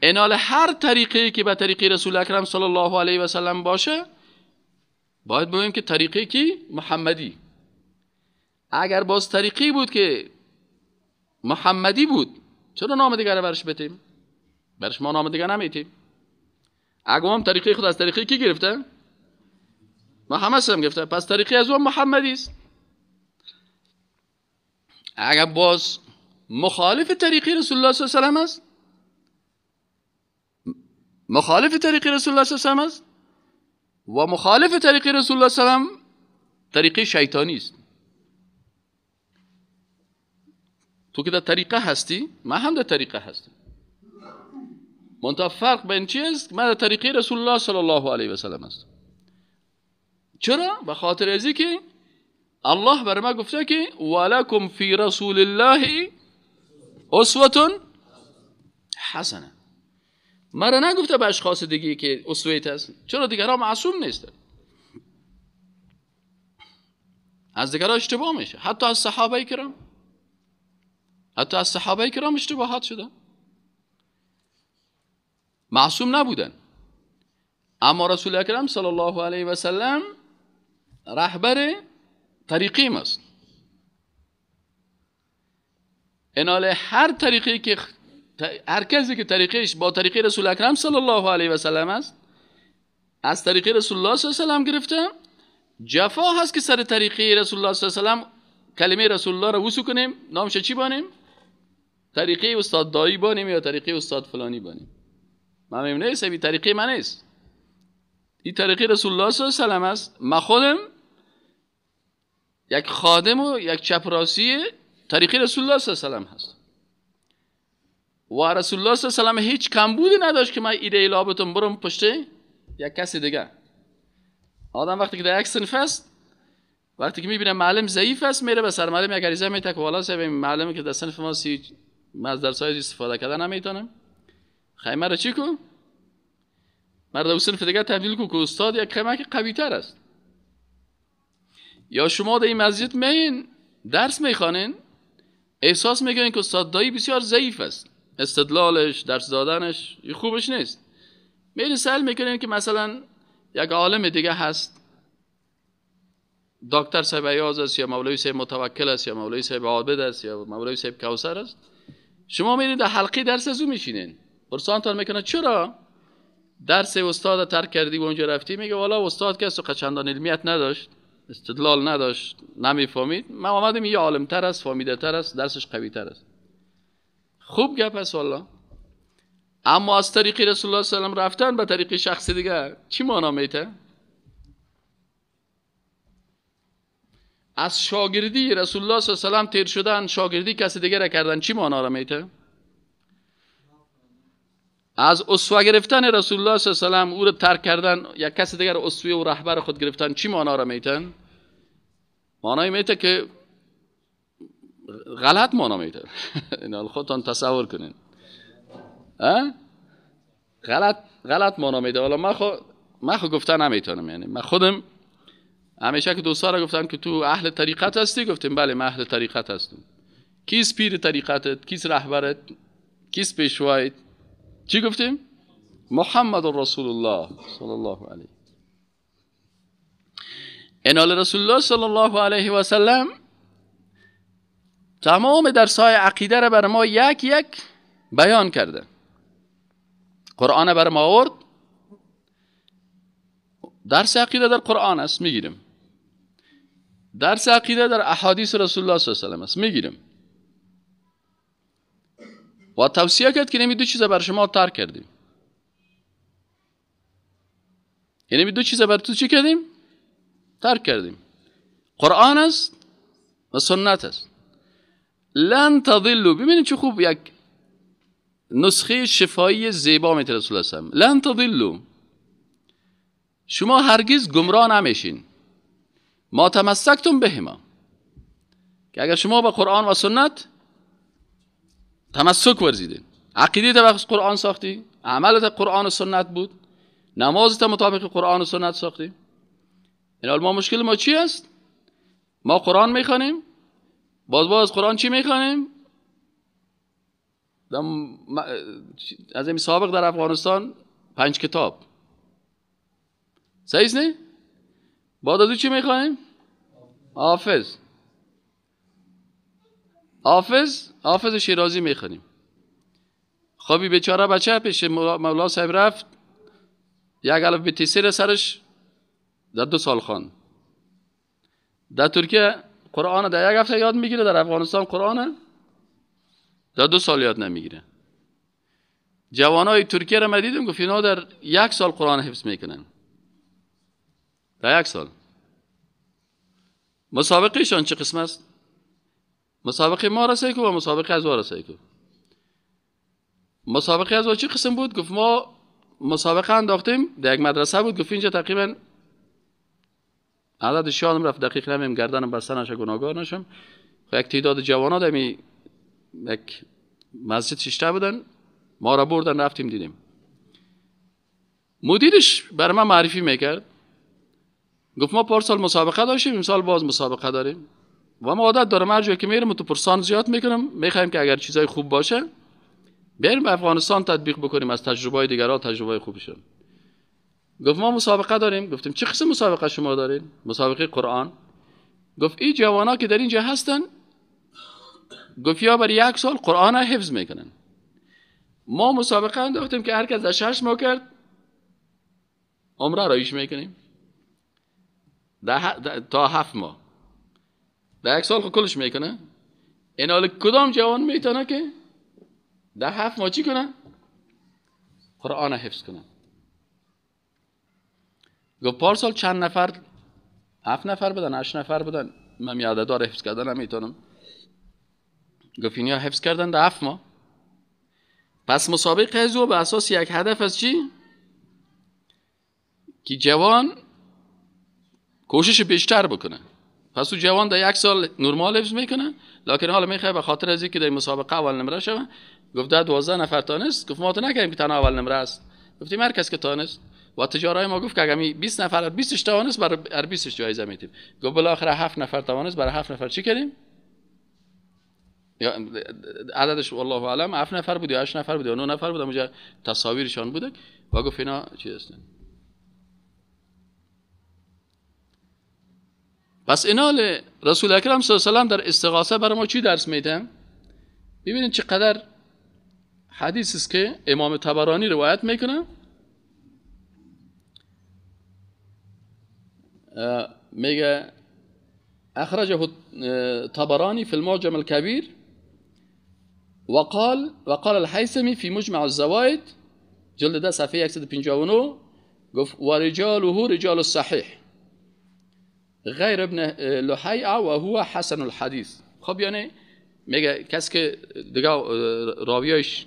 انال هر طریقی که به طریقی رسول اکرم صلی الله علیه و سلم باشه، باید بگوییم که طریقی کی؟ محمدی. اگر باز طریقی بود که محمدی بود، چرا نام دیگر برش بتیم؟ برش ما نام دیگر نمیتیم. اگر هم طریقی خود از طریقی کی گرفته؟ محمد هم گرفته، پس طریقی از اون محمدی است. اگر باز مخالف طریقی رسول الله صلی الله علیه و سلم است، مخالف طریقی رسول الله صلی الله علیه و سلم است و مخالف طریقی رسول الله صلی الله علیه و سلم طریقی شیطانی است. تو که در طریقه هستی، من هم در طریقه هستم. منتها فرق بین چی است؟ من در طریقی رسول الله صلی الله علیه و سلم هستم. چرا؟ به خاطر ازی که الله بر ما گفته که ولکم فی رسول الله اسوة حسنه. مرا نگفته به اشخاص دیگه که اسوه هست. چرا؟ دیگرها معصوم نیستن، از دیگرها اشتباه میشه. حتی از صحابه کرام، حتی از صحابه کرام اشتباهات شده، معصوم نبودن. اما رسول اکرم صلی الله علیه و سلم رهبر طریقی ماست. انال هر طریقی که هر کسی که طریقش با طریقی رسول اکرم صلی الله علیه و سلم است، از طریق رسول الله صلی الله علیه و سلم گرفته. جفا هست که سر طریقه رسول الله صلی الله علیه و سلم کلمه رسول الله را وصول کنیم، نامش چی بانیم؟ طریقه استاد دایی بانیم یا طریقه استاد فلانی بانیم. من میگم نیست، این طریقه من نیست، این طریقه رسول الله صلی الله علیه و سلم است. من خودم یک خادم و یک چپراسی طریقه رسول الله صلی الله علیه و سلم هست و رسول الله صلی الله علیه و سلم هیچ کمبودی نداشت که من ایده لابتون برم پشت یک کسی دیگه. آدم وقتی که در یک صنف است، وقتی که میبینه معلم ضعیف است، میره به سرمعلم یک عریضه میته که والا صاحب معلمی که در صنف ما سی من از درسای استفاده کردن نمیتونم، خیمه رو چی کو؟ مرد او صنف دیگه تبدیل کو که استاد یک خیمه که قوی تر است. یا شما در این مسجد میین درس میخوانین، احساس میکنین که استاد دایی بسیار ضعیف است، استدلالش، درس دادنش خوبش نیست، میرین سأل میکنین که مثلا یک عالم دیگه هست، دکتر صاحب ایاز است یا مولوی صاحب متوکل است یا مولوی صاحب عابد است یا مولوی صاحب کوثر است. شما میرین در حلقه درس از او میشینین، پرسانتان میکنه چرا درس استاد ترک کردی و اونجا رفتی؟ میگه والا استاد که چندان علمیت نداشت، استدلال نداشت، نمیفهمید، من آمدم یه عالم تر است، فهمیده تر است، درسش قوی تر است. خوب گپ است والا. اما از طریق رسول الله صلی الله علیه و سلم رفتن به طریق شخص دیگه چی معنا میته؟ از شاگردی رسول الله صلی الله علیه و سلم تیر شدن، شاگردی کسی دیگه را کردن، چی معنا را میته؟ از اسوه گرفتن رسول الله صلی الله علیه و سلم او را ترک کردن، یک کسی دیگر اسوه و رهبر خود گرفتن، چی معنا را میتن؟ معنای میته که غلط معنا میته. اینا خودتان تصور کنین، غلط معنا میده. حالا من خو گفتن نمیتونم، یعنی من خودم همیشه که دوستا را گفتم که تو اهل طریقت هستی، گفتم بله من اهل طریقت هستم. کیست پیر طریقتت؟ کیست رهبرت؟ کیست پیشوایت؟ چی گفتیم؟ محمد رسول الله صلی الله علیه. انال رسول الله صلی الله علیه و سلم تمام درس‌های عقیده را بر ما یک یک بیان کرده. قرآن بر ما آورد، درس عقیده در قرآن است میگیریم، درس عقیده در احادیث رسول الله صلی الله علیه و سلم است میگیریم، و توصیه کرد که نمی دو چیز بر شما ترک کردیم، یعنی دو چیز بر تو چی کردیم؟ ترک کردیم. قرآن است و سنت است. لن تضلوا، ببینید چه خوب یک نسخه شفایی زیبا میته رسول الله صلی الله علیه و سلم. لن تضلوا، شما هرگز گمراه نمیشین. ما تمسکتم بهما، که اگر شما با قرآن و سنت تمسک ورزیدین، عقیده تا وقت قرآن ساختی، عملت قرآن و سنت بود، نمازت مطابق قرآن و سنت ساختی. این ما مشکل ما چی است؟ ما قرآن میخوانیم، باز قرآن چی میخوانیم؟ از این سابق در افغانستان 5 کتاب، صحیح نه؟ بعد از او چی میخوانیم؟ حافظ، حافظ شیرازی میخوانیم. خب بیچاره بچه پیش مولا صاحب رفت، یک الف به تیسیر سرش در 2 سال خواند. در ترکیه قرآن در یک هفته یاد میگیره، در افغانستان قرآن در 2 سال یاد نمیگیره. جوانای ترکیه را ما دیدم، گفت اینا در 1 سال قرآن حفظ میکنن، در 1 سال. مسابقه شان چه قسم است؟ مسابقه ما را سیکو و مسابقه از را سیکو. مسابقه از چه قسم بود؟ گفت ما مسابقه انداختیم در یک مدرسه بود، گفت اینجا تقریبا عدد شادم رفت دقیق نمیم، گردنم بسته نشه گناهگار نشم. یک تعداد جوانا در یک مسجد ششته بودن، ما را بردن رفتیم دیدیم. مدیرش بر من معرفی میکرد، گفت ما پارسال مسابقه داشتیم، امسال باز مسابقه داریم و ما عادت دارم هر جایی که میرم تو پرسان زیاد میکنم، میخوایم که اگر چیزای خوب باشه بریم به افغانستان تطبیق بکنیم، از تجربه دیگران تجربه خوبشون. گفت ما مسابقه داریم. گفتیم چه قسم مسابقه شما دارین؟ مسابقه قرآن. گفت این جوانا که در اینجا هستن، گفت یا بر 1 سال قرآن حفظ میکنن. ما مسابقه انداختیم که هر کس در 6 ماه کرد عمره رایش میکنیم تا 7 ماه، در یک سال خود کلش میکنه. این حال کدام جوان میتونه که در 7 ماه چی کنه؟ قرآن حفظ کنه. گفت پارسال چند نفر، 7 نفر بودن، 8 نفر بودن، من عددها رو حفظ کردن نمیتونم. گفت اینیا حفظ کردن در 7 ماه. پس مسابقه از او به اساس یک هدف از چی؟ که جوان کوشش بیشتر بکنه. پس او جوان در یک سال نرمال حفظ میکنه، لکن حالا میخواد به خاطر از اینکه در مسابقه اول نمره شوه. گفت ده 12 نفر تانست. گفت ما تو نکردیم که تنها اول نمره است، گفتیم هر کس که تانست. و تجارای ما گفت که اگر 20 نفر 20 توانست برای هر 20 جایزه میتیم. گفت بالاخره 7 نفر توانست، برای 7 نفر چی کردیم؟ یا عددش والله اعلم 7 نفر بود یا 8 نفر بود یا 9 نفر بود، اونجا تصاویرشان بوده. و گفت اینا چی هستن. پس اینال رسول اکرم صلی الله علیه و سلم در استغاثه برای ما چی درس میدن؟ ببینید چقدر حدیث است که امام طبرانی روایت میکنه. میگه اخرجه طبرانی في المعجم الكبير وقال الحیثمی في مجمع الزوائد جلد 10 صفحه 159 گفت و رجاله رجال الصحیح غیر ابن لحیعه و هو حسن الحدیث. خب یعنی میگه کسی که دیگه راویایش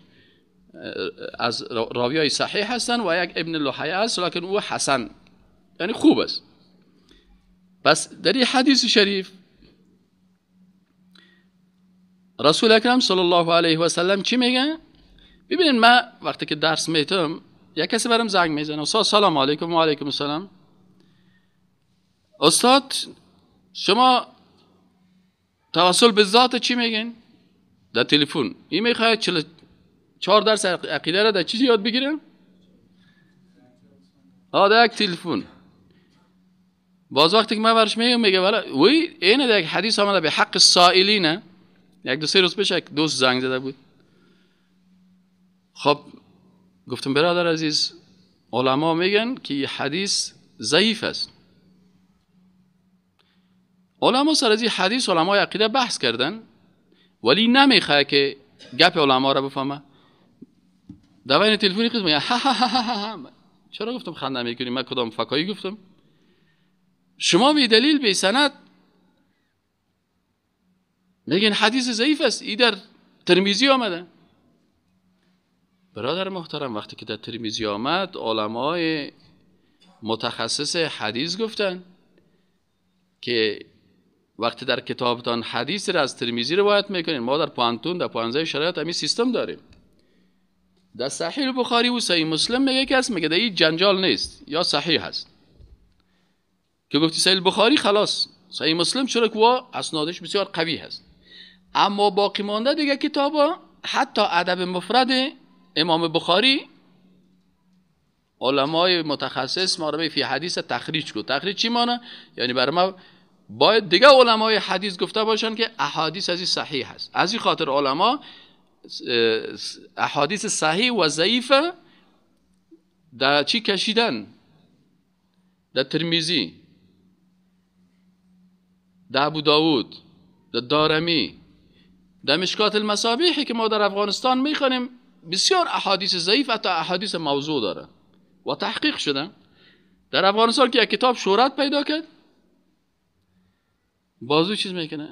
از راویای صحیح هستن و یک ابن لحیعه است، لکن او حسن یعنی خوب است. پس در این حدیث شریف رسول اکرم صلی الله علیه و سلم چی میگه؟ ببینید من وقتی که درس میتم یک کسی برام زنگ میزنه، استاد سلام علیکم. و علیکم السلام. استاد شما توسل به ذات چی میگین؟ در تلفن این میخواد 44 درس عقیده را در چیزی یاد بگیره؟ در یک تلفن. باز وقتی که من برش میگم میگه والا وی اینه در یک حدیث آمده به حق السائلین. یک دو سه روز پیش یک دوست زنگ زده بود. خب گفتم برادر عزیز، علما میگن که این حدیث ضعیف است. علما سر از این حدیث علمای عقیده بحث کردن، ولی نمیخواه که گپ علما را بفهمه. در بین تلفنی قسم میگه ها ها ها ها ها. چرا گفتم خنده میکنی؟ من کدام فکایی گفتم؟ شما بی دلیل بی سند میگن حدیث ضعیف است، ای در ترمیزی آمده. برادر محترم وقتی که در ترمیزی آمد علمای متخصص حدیث گفتن که وقتی در کتابتان حدیث را از ترمیزی روایت میکنین، ما در پوانتون در پوانزه شرایط همین سیستم داریم. در صحیح بخاری و صحیح مسلم میگه که است، میگه در این جنجال نیست یا صحیح هست. که گفتی صحیح بخاری خلاص، صحیح مسلم چرا که اسنادش بسیار قوی هست. اما باقی مانده دیگه کتابا حتی ادب مفرد امام بخاری علمای متخصص ما رو فی حدیث تخریج کو. تخریج چی مانه؟ یعنی برای ما باید دیگه علمای حدیث گفته باشن که احادیث از این صحیح هست. از این خاطر علما احادیث صحیح و ضعیف در چی کشیدن؟ در ترمیزی، در ابو داود، در دارمی، در مشکات المصابیحی که ما در افغانستان میخوانیم بسیار احادیث ضعیف حتی احادیث موضوع داره و تحقیق شده. در افغانستان که یک کتاب شهرت پیدا کرد بازو چیز میکنه،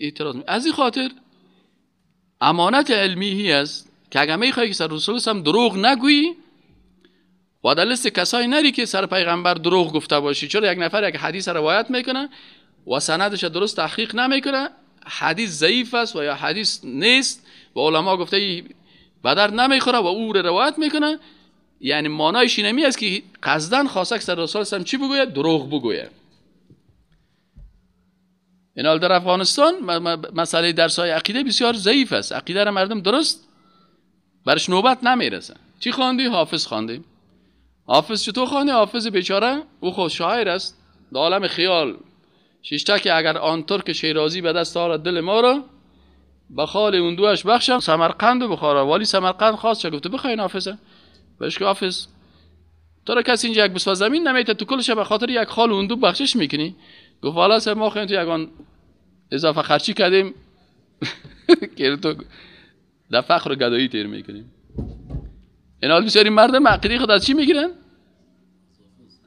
اعتراض میکنه. از این خاطر امانت علمی است که اگر میخوای که سر رسول هم دروغ نگویی و در لیست کسایی نری که سر پیغمبر دروغ گفته باشی. چرا یک نفر یک حدیث روایت میکنه و سندش درست تحقیق نمیکنه، حدیث ضعیف است و یا حدیث نیست و علما گفته به درد نمیخوره و او رو روایت میکنه، یعنی معنایش اینمی است که قصدن خواسته که سر رسول هم چی بگوید؟ دروغ بگوید. این حال در افغانستان مسئله درس‌های عقیده بسیار ضعیف است. عقیده را مردم درست برش نوبت نمیرسه. چی خواندی؟ حافظ خواندیم. حافظ چطور خواندی؟ حافظ بیچاره او خود شاعر است در عالم خیال شیشته که اگر آن ترک شیرازی به دست آرد دل ما را به خال اون دوش بخشم سمرقند و بخارا. والی سمرقند خواست چه گفته بخواین حافظه بهش که حافظ تو را کسی اینجا یک بسوه زمین نمیته، تو کلش به خاطر یک خال اون دو بخشش میکنی. گفت والا سر ما خواهیم تو یکان اضافه خرچی کردیم که تو در فخر و گدایی تیر میکنیم. این حال بسیاری مردم عقیده خود از چی میگیرن؟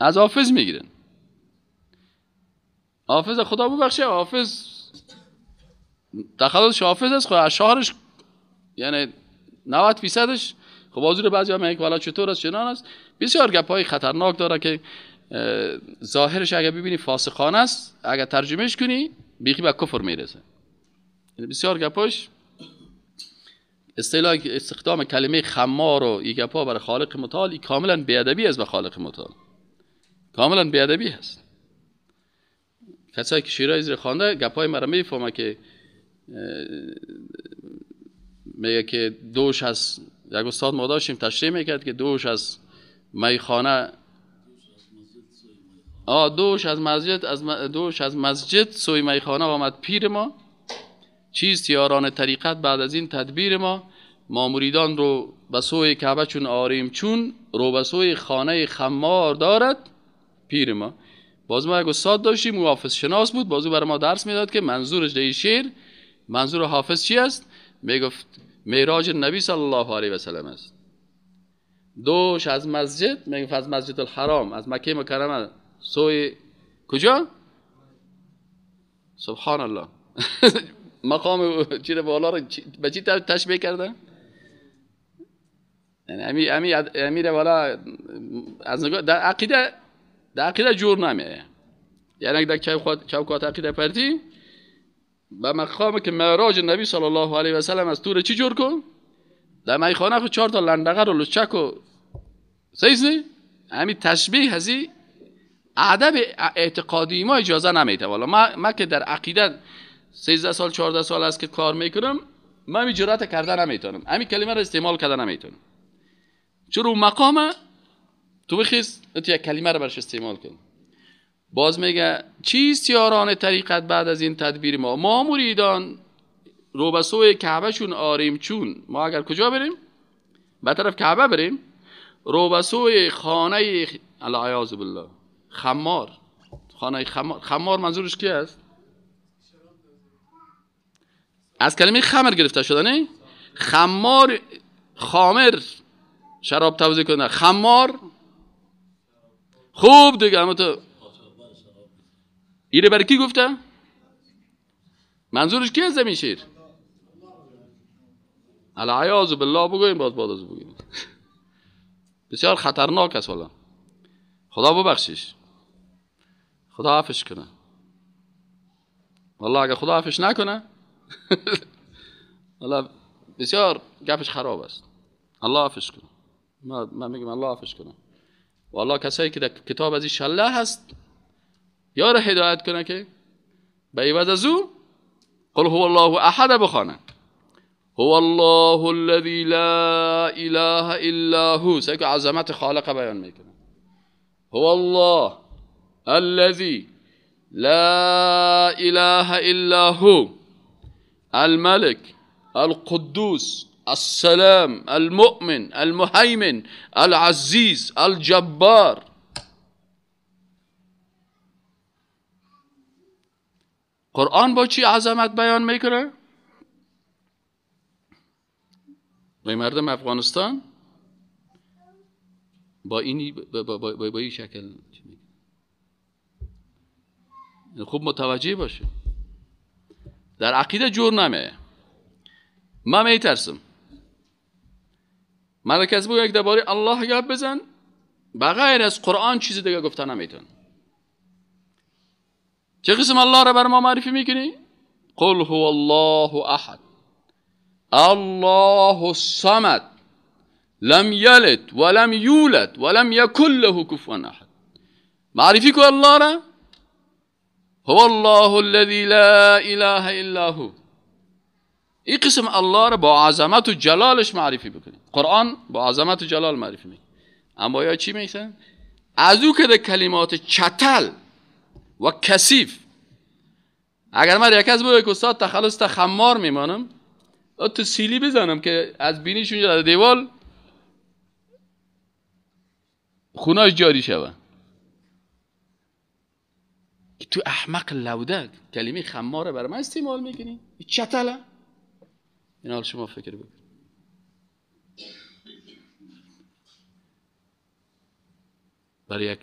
از حافظ میگیرن. حافظ خدا ببخشه، حافظ تخلصش حافظ است، خب اشعارش یعنی 90%ش خب حضور بعضی ها میگه والا چطور است چنان است. بسیار گپای خطرناک داره که ظاهرش اگه ببینی فاسقانه است، اگه ترجمهش کنی بیخی به کفر میرسه. یعنی بسیار گپاش اصطلاح استخدام کلمه خمار و این گپا برای خالق متعال کاملا بی‌ادبی است به خالق متعال، کاملا بی‌ادبی هست. کسایی که شیرای زیر خوانده گپای مرا میفهمه که میگه که دوش از یک استاد ما داشتیم تشریح میکرد که دوش از میخانه، دوش از مسجد، از دوش از مسجد سوی میخانه آمد پیر ما، چیست یاران طریقت بعد از این تدبیر ما، ما مریدان رو به سوی کعبه چون آریم چون، رو به سوی خانه خمار دارد پیر ما. باز ما یک استاد داشتیم او حافظ شناس بود، باز او برای ما درس میداد که منظورش در این شعر، منظور حافظ چی است؟ میگفت معراج نبی صلی الله علیه و سلم است. دوش از مسجد، میگفت از مسجد الحرام، از مکه مکرمه سوی کجا؟ سبحان الله. مقام چی بالا رو به چی تشبیه کرده؟ یعنی امیر بالا از نگاه در عقیده، در عقیده جور نمیه. یعنی در چوکات عقیده پرتی به مقام که معراج نبی صلی الله علیه و سلم از تور چی جور کن؟ در میخانه خود 4 تا لندقه رو لچک و سیزنی؟ همین تشبیه هزی ادب اعتقادی ما اجازه نمیده. والا ما که در عقیده 13 سال 14 سال است که کار میکنم، من این جرأت کرده نمیتونم، همین کلمه رو استعمال کرده نمیتونم. چون اون مقام تو بخیز تو یک کلمه رو برش استعمال کن. باز میگه چیست یاران طریقت بعد از این تدبیر ما، ما مریدان رو به سوی کعبه چون آریم چون، ما اگر کجا بریم؟ به طرف کعبه بریم، رو به سوی خانه العیاذ بالله خمار، خانه خمار. خمار منظورش کی است؟ از کلمه خمر گرفته شده نه؟ خمار، خامر شراب توزیع کنه، خمار خوب دیگه. اما تو ایره برای کی گفته؟ منظورش کی از زمین شیر؟ العیاذ بالله بگوییم، باز باز بگوییم. بسیار خطرناک است والا. خدا ببخشیش، خدا عفش کنه. والله اگه خدا عفش نکنه والله بسیار گپش خراب است. الله عفش کنه. من میگم الله عفش کنه. والله کسایی که در کتاب از این شله هست یا را هدایت کنه که به عوض از او قل هو الله احد بخوانه. هو الله الذي لا اله الا هو، سعی که عظمت خالق بیان میکنه. هو الله الذي لا اله الا هو الملك القدوس السلام المؤمن المهيمن العزيز الجبار. قرآن با چی عظمت بیان میکنه؟ با مردم افغانستان با اینی با این شکل خوب متوجه باشه. در عقیده جور نمیه. من میترسم من کسی بگو یک درباره الله گپ بزن، بغیر از قرآن چیز دیگه گفته نمیتون. چه قسم الله را بر ما معرفی میکنی؟ قل هو الله احد الله الصمد لم یلد ولم یولد ولم یکن له کفوا احد. معرفی کو الله را، هو الله الذی لا اله الا هو. این قسم الله را با عظمت و جلالش معرفی بکنیم. قرآن با عظمت و جلال معرفی میکنه. اما یا چی میسن؟ از او که در کلمات چتل و کثیف، اگر من یک از بگه که استاد تخلص تا خمار میمانم، تو سیلی بزنم که از بینیش اونجا در دیوال خوناش جاری شوه. تو احمق لوده کلمه خماره برای من استعمال میکنی؟ چتله. این حال شما فکر بکن. برای یک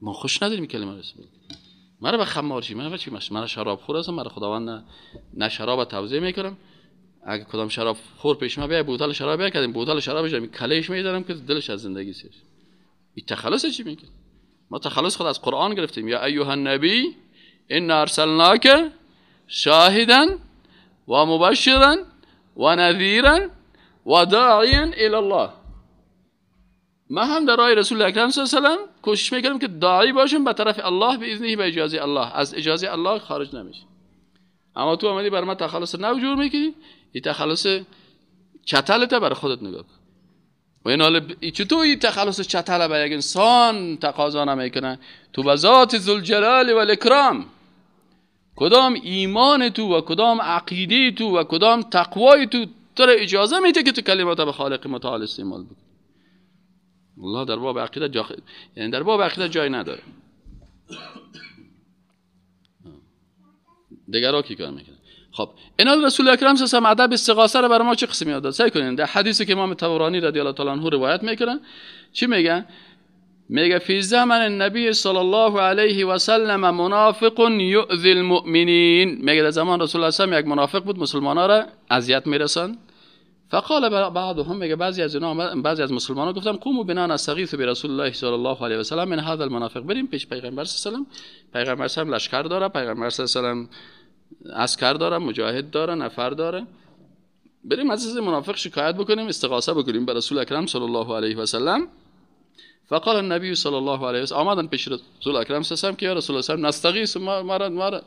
ما خوش نداریم کلمه رو استعمال. مرا به خمار چی؟ من چی؟ من شراب خور هستم، مرا خداوند نه شراب توزیع میکنم. اگه کدام شراب خور پیش ما بیای بوتل شراب بیای کردیم بوتل شرابش کلهش میذارم که دلش از زندگی سیر. این تخلص چی میکنه؟ ما تخلص خود از قرآن گرفتیم. یا ایها النبی ان ارسلناک شاهدا و مبشرا و نذیرا و داعیا الی الله. ما هم در راه رسول اکرم صلی الله علیه و سلم کوشش میکنیم که داعی باشیم به طرف الله به اذنه، به اجازه الله، از اجازه الله خارج نمیشیم. اما تو آمدی بر ما تخلص نو جور میکنی، این تخلص چتلت برای خودت نگاه کن. و این حال چطور این تخلص چتل به یک انسان تقاضا نمیکنه؟ تو به ذات ذوالجلال و الاکرام کدام ایمان تو و کدام عقیده تو و کدام تقوای تو تو اجازه میده که تو کلمات به خالق متعال استعمال بکنی؟ الله در باب عقیده جا... یعنی در باب عقیده جای نداره. دیگرها کی کار میکنه؟ خب اینا رسول اکرم صلی الله علیه و ادب استغاثه رو برای ما چه قسمی یاد داد؟ سعی کنین در حدیثی که امام طبرانی رضی الله تعالی عنه روایت میکنن چی میگن؟ میگه فی زمن النبی صلی الله علیه و سلم منافق یؤذی المؤمنین. میگه در زمان رسول الله صلی الله علیه و یک منافق بود، مسلمان‌ها را اذیت میرسند. فقال بعضهم، میگه بعضی از اینا، بعضی از مسلمان‌ها گفتن قوموا بنا نستغیث برسول الله صلی الله علیه و سلم من هذا المنافق. بریم پیش پیغمبر صلی الله علیه و سلم. پیغمبر صلی الله لشکر داره، پیغمبر صلی الله علیه و سلم عسکر داره، مجاهد داره، نفر داره. بریم از این منافق شکایت بکنیم، استغاثه بکنیم به رسول اکرم صلی الله علیه و سلم. فقال النبی صلی الله علیه و سلم، آمدن پیش رسول اکرم صلی الله علیه و سلم که یا رسول الله صلی الله علیه و سلم نستغیث، ما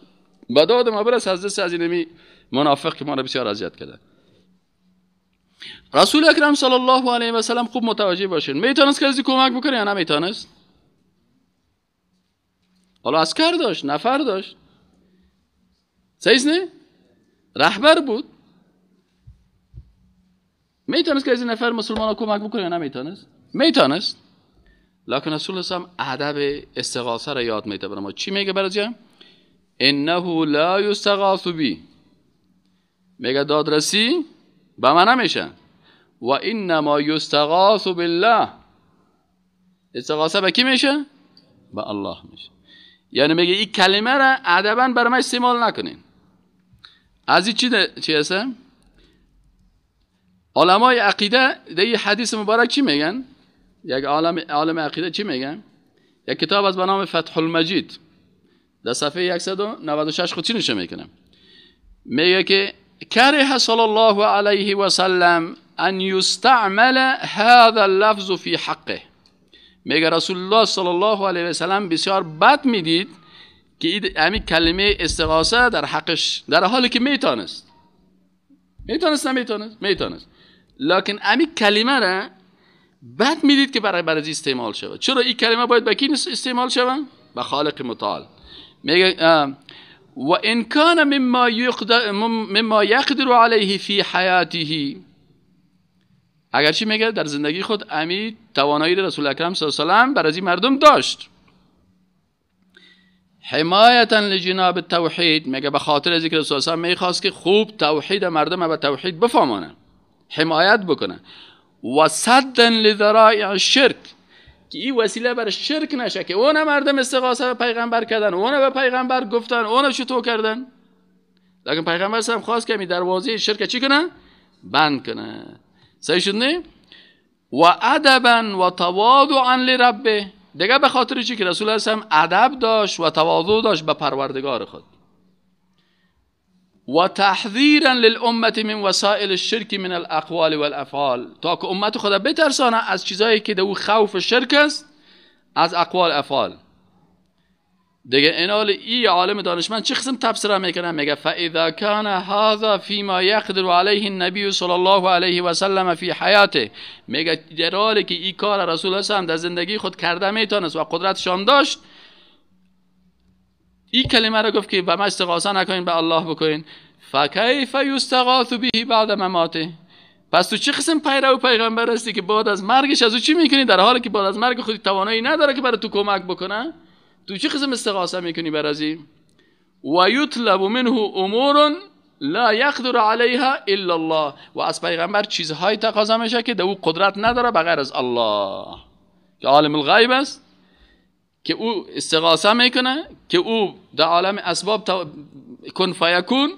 بداد ما برس از دست از این منافق که ما را بسیار اذیت کرده. رسول اکرم صلی الله علیه و سلم خوب متوجه باشین، میتونست که از کمک بکنه یا نمیتونست؟ حالا عسکر داشت، نفر داشت، صحیح نه؟ رهبر بود، میتونست که از این نفر مسلمان ها کمک بکنه یا نمیتونست؟ میتونست. لکن رسول الله صلی الله علیه و ادب استغاثه را یاد میده برای ما. چی میگه برای؟ انه لا یستغاث بی، میگه دادرسی به من نمیشه. و انما یستغاث بالله، استغاثه به کی میشه؟ به الله میشه. یعنی میگه این کلمه را ادبا برای من استعمال نکنین. از این چی هست؟ علمای عقیده در این حدیث مبارک چی میگن؟ یک عالم عقیده چی میگن؟ یک کتاب از به نام فتح المجید در صفحه 196 خود چی نشه میکنه؟ میگه که کره صلی الله علیه و سلم ان یستعمل هذا اللفظ فی حقه. میگه رسول الله صلی الله علیه و سلم بسیار بد میدید که همین کلمه استغاثه در حقش، در حالی که میتونست، میتونست نمیتونست، میتونست، لکن همین کلمه را بد میدید که برای استعمال شود. چرا این کلمه باید به کی استعمال شود؟ به خالق متعال. میگه و ان کان مما یقدر علیه فی حیاته، اگرچه میگه در زندگی خود امید توانایی رسول اکرم صلی الله علیه و سلم بر از این مردم داشت، حمایتا لجناب التوحید، میگه به خاطر از اینکه رسول الله میخواست که خوب توحید مردم به توحید بفهمانه، حمایت بکنه، و صدا لذرائع الشرک، که این وسیله بر شرک نشه که اون مردم استغاثه به پیغمبر کردن، اون به پیغمبر گفتن، اون چطور کردن. لکن پیغمبر هم خواست که می دروازه شرک چی کنه؟ بند کنه. صحیح شد نه؟ و ادبا و تواضعا لربه، دیگه به خاطر چی که رسول الله هم ادب داشت و تواضع داشت به پروردگار خود. و تحذیرا للامه من وسائل الشرک من الاقوال والافعال، تا که امت خدا بترسانه از چیزایی که دو خوف شرک است، از اقوال افعال. دیگه اینال ای عالم دانشمند چه قسم تفسیر میکنه؟ میگه فاذا كان هذا فيما يقدر عليه النبي صلی الله علیه و سلم فی حیاته، میگه در حالی که این کار رسول الله هم در زندگی خود کرده میتونست و قدرتش هم داشت، این کلمه را گفت که به ما استغاثه نکنین، به الله بکنین. فکیف یستغاث به بعد مماته، پس تو چه قسم پیرو پیغمبر هستی که بعد از مرگش از او چی میکنی؟ در حالی که بعد از مرگ خودی توانایی نداره که برای تو کمک بکنه، تو چه قسم استغاثه میکنی بر از این؟ و یطلب منه امور لا یقدر علیها الا الله. و از پیغمبر چیزهایی تقاضا میشه که در او قدرت نداره بغیر از الله، که عالم الغیب است، که او استغاثه میکنه، که او در عالم اسباب کن فیکون.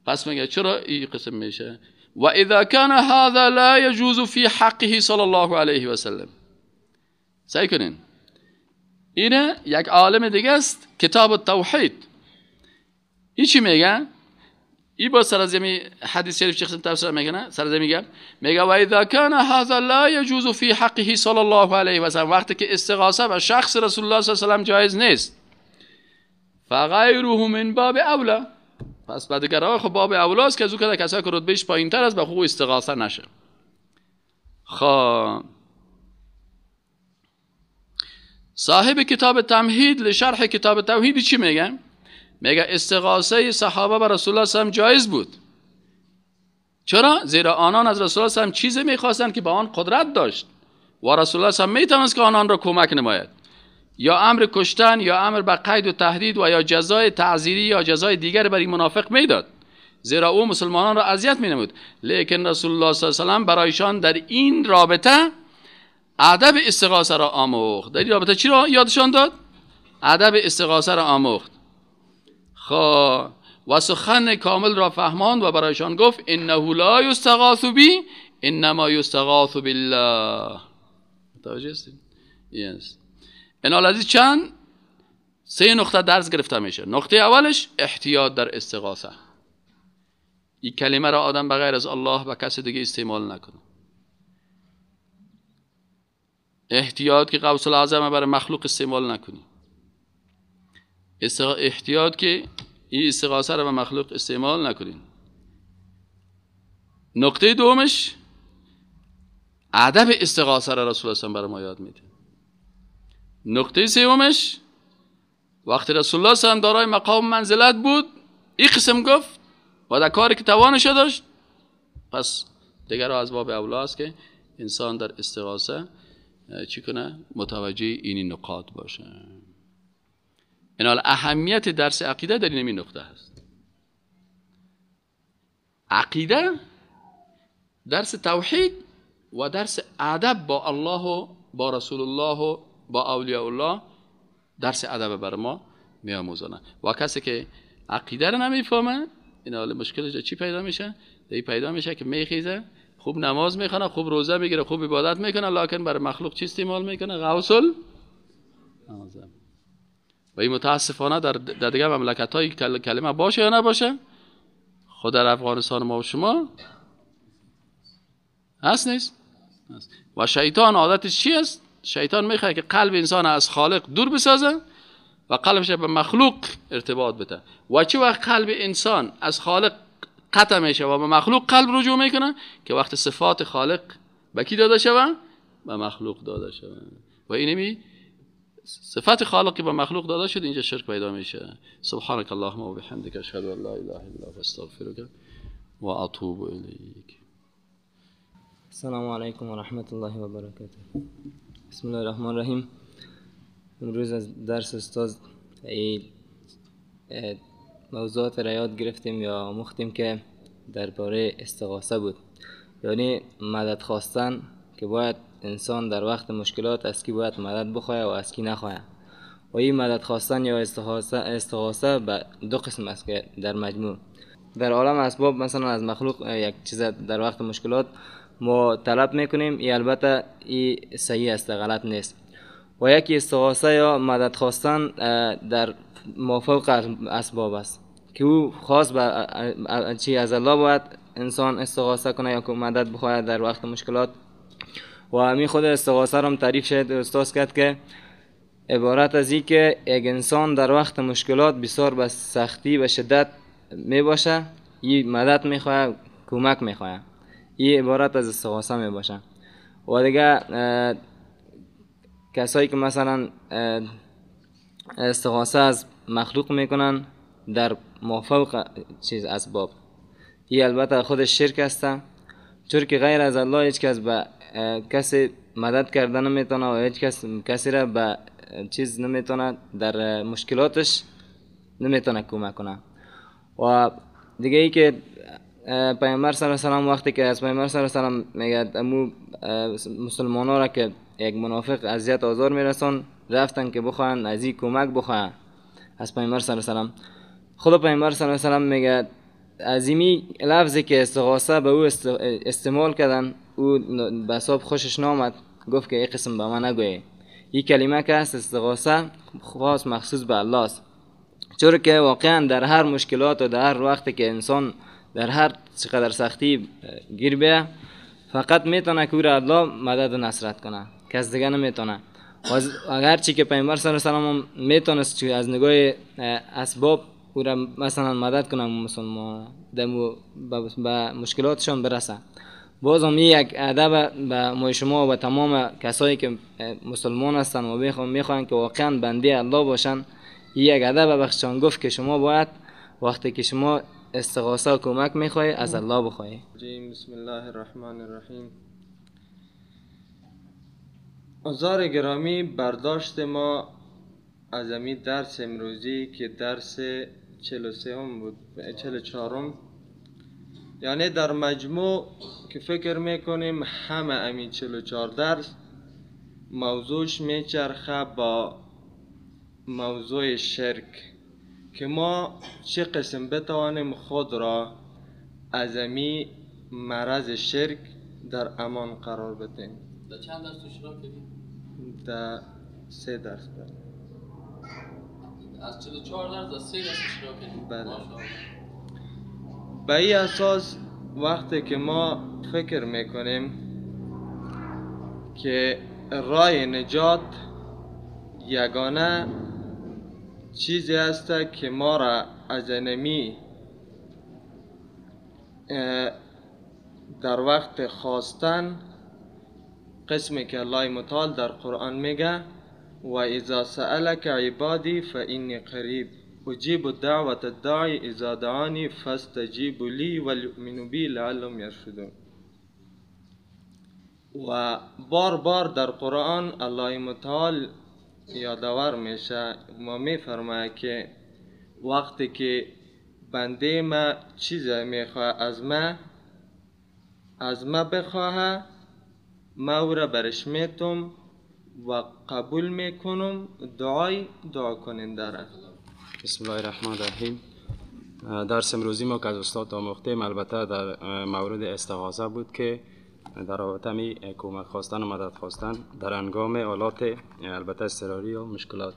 پس میگه چرا این قسم میشه؟ و اذا كان هذا لا يجوز في حقه صلی الله علیه و سلم. سعی کنین، اینه یک عالم دیگه است، کتاب التوحید. این چی میگه؟ ای با سر از حدیث شریف چه قسم تفسیر میکنه؟ سر از میگه، میگه و اذا كان هذا لا يجوز في حقه صلی الله علیه و سلم، وقتی که استغاثه به شخص رسول الله صلی الله علیه و سلم جایز نیست، فغیره من باب اولا. پس بعد دیگرها خب باب اولا است که از او که کسایی که رتبهش پایینتر است به خود استغاثه نشه. خب صاحب کتاب تمهید لشرح کتاب توحید چی میگه؟ میگه استغاثه صحابه بر رسول الله صلی الله علیه و جایز بود. چرا؟ زیرا آنان از رسول الله صلی الله علیه و چیزی میخواستند که با آن قدرت داشت و رسول الله صلی الله علیه و میتوانست که آنان را کمک نماید، یا امر کشتن یا امر به قید و تهدید و یا جزای تعزیری یا جزای دیگر بر این منافق میداد، زیرا او مسلمانان را اذیت مینمود. لیکن رسول الله صلی الله علیه و سلم برایشان در این رابطه ادب استغاثه را آموخت. در این رابطه چی را یادشان داد؟ ادب استغاثه را آموخت. خب و سخن کامل را فهماند و برایشان گفت انه لا یستغاث بی انما یستغاث بالله. متوجه هستید؟ yes. این حال چند سه نقطه درس گرفته میشه. نقطه اولش احتیاط در استغاثه. این کلمه را آدم بغیر از الله و کس دیگه استعمال نکنه. احتیاط که غوث الاعظم برای مخلوق استعمال نکنی. احتیاط که این استغاثه را به مخلوق استعمال نکنین. نقطه دومش ادب استغاثه را رسول الله برای ما یاد میده. نقطه سومش وقتی رسول الله صلی الله علیه و دارای مقام منزلت بود این قسم گفت و در کاری که توانش داشت، پس دیگر از باب اولا است که انسان در استغاثه چی کنه؟ متوجه این نقاط باشه. این حال اهمیت درس عقیده در این نقطه هست. عقیده، درس توحید و درس ادب با الله و با رسول الله و با اولیاء الله، درس ادب بر ما میآموزانه. و کسی که عقیده رو نمیفهمه، این حال مشکلش چی پیدا میشه؟ در پیدا میشه که میخیزه، خوب نماز میخونه، خوب روزه میگیره، خوب عبادت میکنه، لکن بر مخلوق چی استعمال میکنه؟ غوث الاعظم. و این متاسفانه در دیگه مملکت های کلمه باشه یا نباشه، خود در افغانستان ما و شما هست نیست؟ هست. و شیطان عادتش چی است؟ شیطان میخواد که قلب انسان از خالق دور بسازه و قلبش به مخلوق ارتباط بده. و چه وقت قلب انسان از خالق قطع میشه و به مخلوق قلب رجوع میکنه که وقت صفات خالق به کی داده شوه؟ به مخلوق داده شوه. و اینمی صفت خالق که به مخلوق داده شد اینجا شرک پیدا میشه. سبحانك اللهم و بحمدك اشهد ان لا اله الا انت استغفرك و اتوب الیک. السلام علیکم و رحمت الله و برکاته. بسم الله الرحمن الرحیم. امروز از درس استاد موضوعات را یاد گرفتیم یا آموختیم که درباره استغاثه بود، یعنی مدد خواستن که باید انسان در وقت مشکلات از کی باید مدد بخواه و از کی نخواه. و این مدد خواستن یا استغاثه به دو قسم است که در مجموع در عالم اسباب مثلا از مخلوق یک چیز در وقت مشکلات ما طلب میکنیم، ای البته ای صحیح است، غلط نیست. و یکی استغاثه یا مدد خواستن در مافوق اسباب است که او خاص به چی از الله باید انسان استغاثه کنه یا که مدد بخواهد در وقت مشکلات. و همین خود استغاثه را تعریف شد استاد کرد که عبارت از این که یک انسان در وقت مشکلات بسیار به سختی و شدت می باشه، این مدد میخواه، کمک میخواه، این عبارت از استغاثه می باشه. و دیگه کسایی که مثلا استغاثه از مخلوق میکنن در مافوق چیز اسباب، این البته خود شرک است، چون که غیر از الله هیچ کس به کسی مدد کرده نمیتونه و هیچ کس کسی را به چیز نمیتونه، در مشکلاتش نمیتونه کمک کنه. و دیگه ای که پیامبر صلی الله علیه و سلم وقتی که از پیامبر صلی الله علیه و سلم میگه امو مسلمان ها را که یک منافق اذیت آزار میرسان رفتن که بخواهن از این کمک بخواهن از پیامبر صلی الله علیه و سلم، خود پیامبر صلی الله علیه و سلم میگه از اینی لفظی که استغاثه به او استعمال کردن او به حساب خوشش نامد، گفت که این قسم به من نگویی، این کلمه که هست استغاثه خاص مخصوص به الله است. چون که واقعا در هر مشکلات و در هر وقتی که انسان در هر چقدر سختی گیر بیه فقط میتونه که او را الله مدد و نصرت کنه، کس دیگه نمیتونه. و اگرچه که پیامبر صلی الله علیه و سلم میتونست از نگاه اسباب او را مثلا مدد کنه مسلمان به مشکلاتشان برسه، باز هم یک ادب به ما شما و تمام کسایی که مسلمان هستن و میخواهند که واقعا بنده الله باشن، یک ادب بخشان گفت که شما باید وقتی که شما استغاثه کمک میخوای از الله بخوای. بسم الله الرحمن الرحیم. آزار گرامی، برداشت ما از امی درس امروزی که درس 43 بود، 44، یعنی در مجموع که فکر میکنیم همه امی 44 درس موضوعش میچرخه با موضوع شرک، که ما چه قسم بتوانیم خود را از امی مرض شرک در امان قرار بدیم. در چند درس اشتراک کردیم؟ در 3 درس. بله. از 44 درس در 3 درس اشتراک کردیم. بله. به این اساس وقتی که ما فکر میکنیم که راه نجات یگانه چیزی است که ما را از انمی در وقت خواستن، قسمی که الله متعال در قرآن میگه و اذا سألک عبادی فانی قریب اجیب الدعوة الداعی اذا دعانی فاستجیبوا لی ولیؤمنوا بی لعلهم یرشدون. و بار بار در قرآن الله متعال یادآور میشه و میفرماید که وقتی که بنده ما چیز میخواه از ما بخواه، ما او را برش میتم و قبول میکنم دعای دعا کننده را. بسم الله الرحمن الرحیم. درس امروزی ما که از استاد آموختیم البته در مورد استغاثه بود که در رابطه می کمک خواستن و مدد خواستن در هنگام حالات البته اضطراری و مشکلات،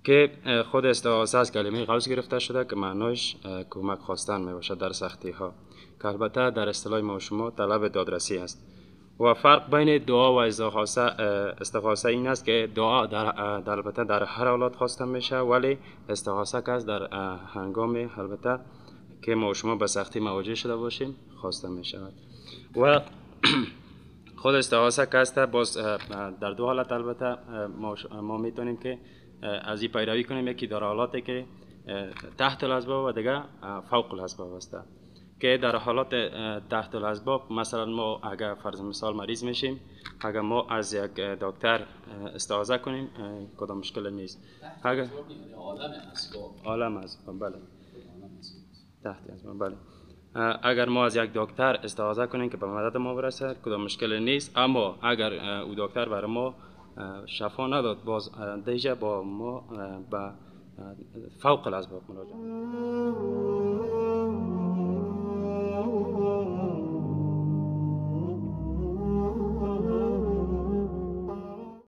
که خود استغاثه از کلمه غوث گرفته شده که معنایش کمک خواستن می باشد در سختی ها، که البته در اصطلاح ما و شما طلب دادرسی است. و فرق بین دعا و استغاثه این است که دعا در البته در هر حالات خواسته میشه، ولی استغاثه که است در هنگام البته که ما و شما به سختی مواجه شده باشیم خواسته میشود. و خود استغاثه که است باز در دو حالت البته ما میتونیم که از این پیروی کنیم، یکی در حالاتی که تحت الاسباب و دیگه فوق الاسباب است. که در حالات تحت الاسباب مثلا ما اگر فرض مثال مریض میشیم، اگر ما از یک دکتر استغاثه کنیم کدام مشکل نیست. اگر عالم اسباب، بله، تحت اسباب، بله، اگر ما از یک دکتر استغاثه کنیم که به مدد ما برسه کدام مشکل نیست، اما اگر او دکتر برای ما شفا نداد باز دیجا با ما به فوق الاسباب مراجعه.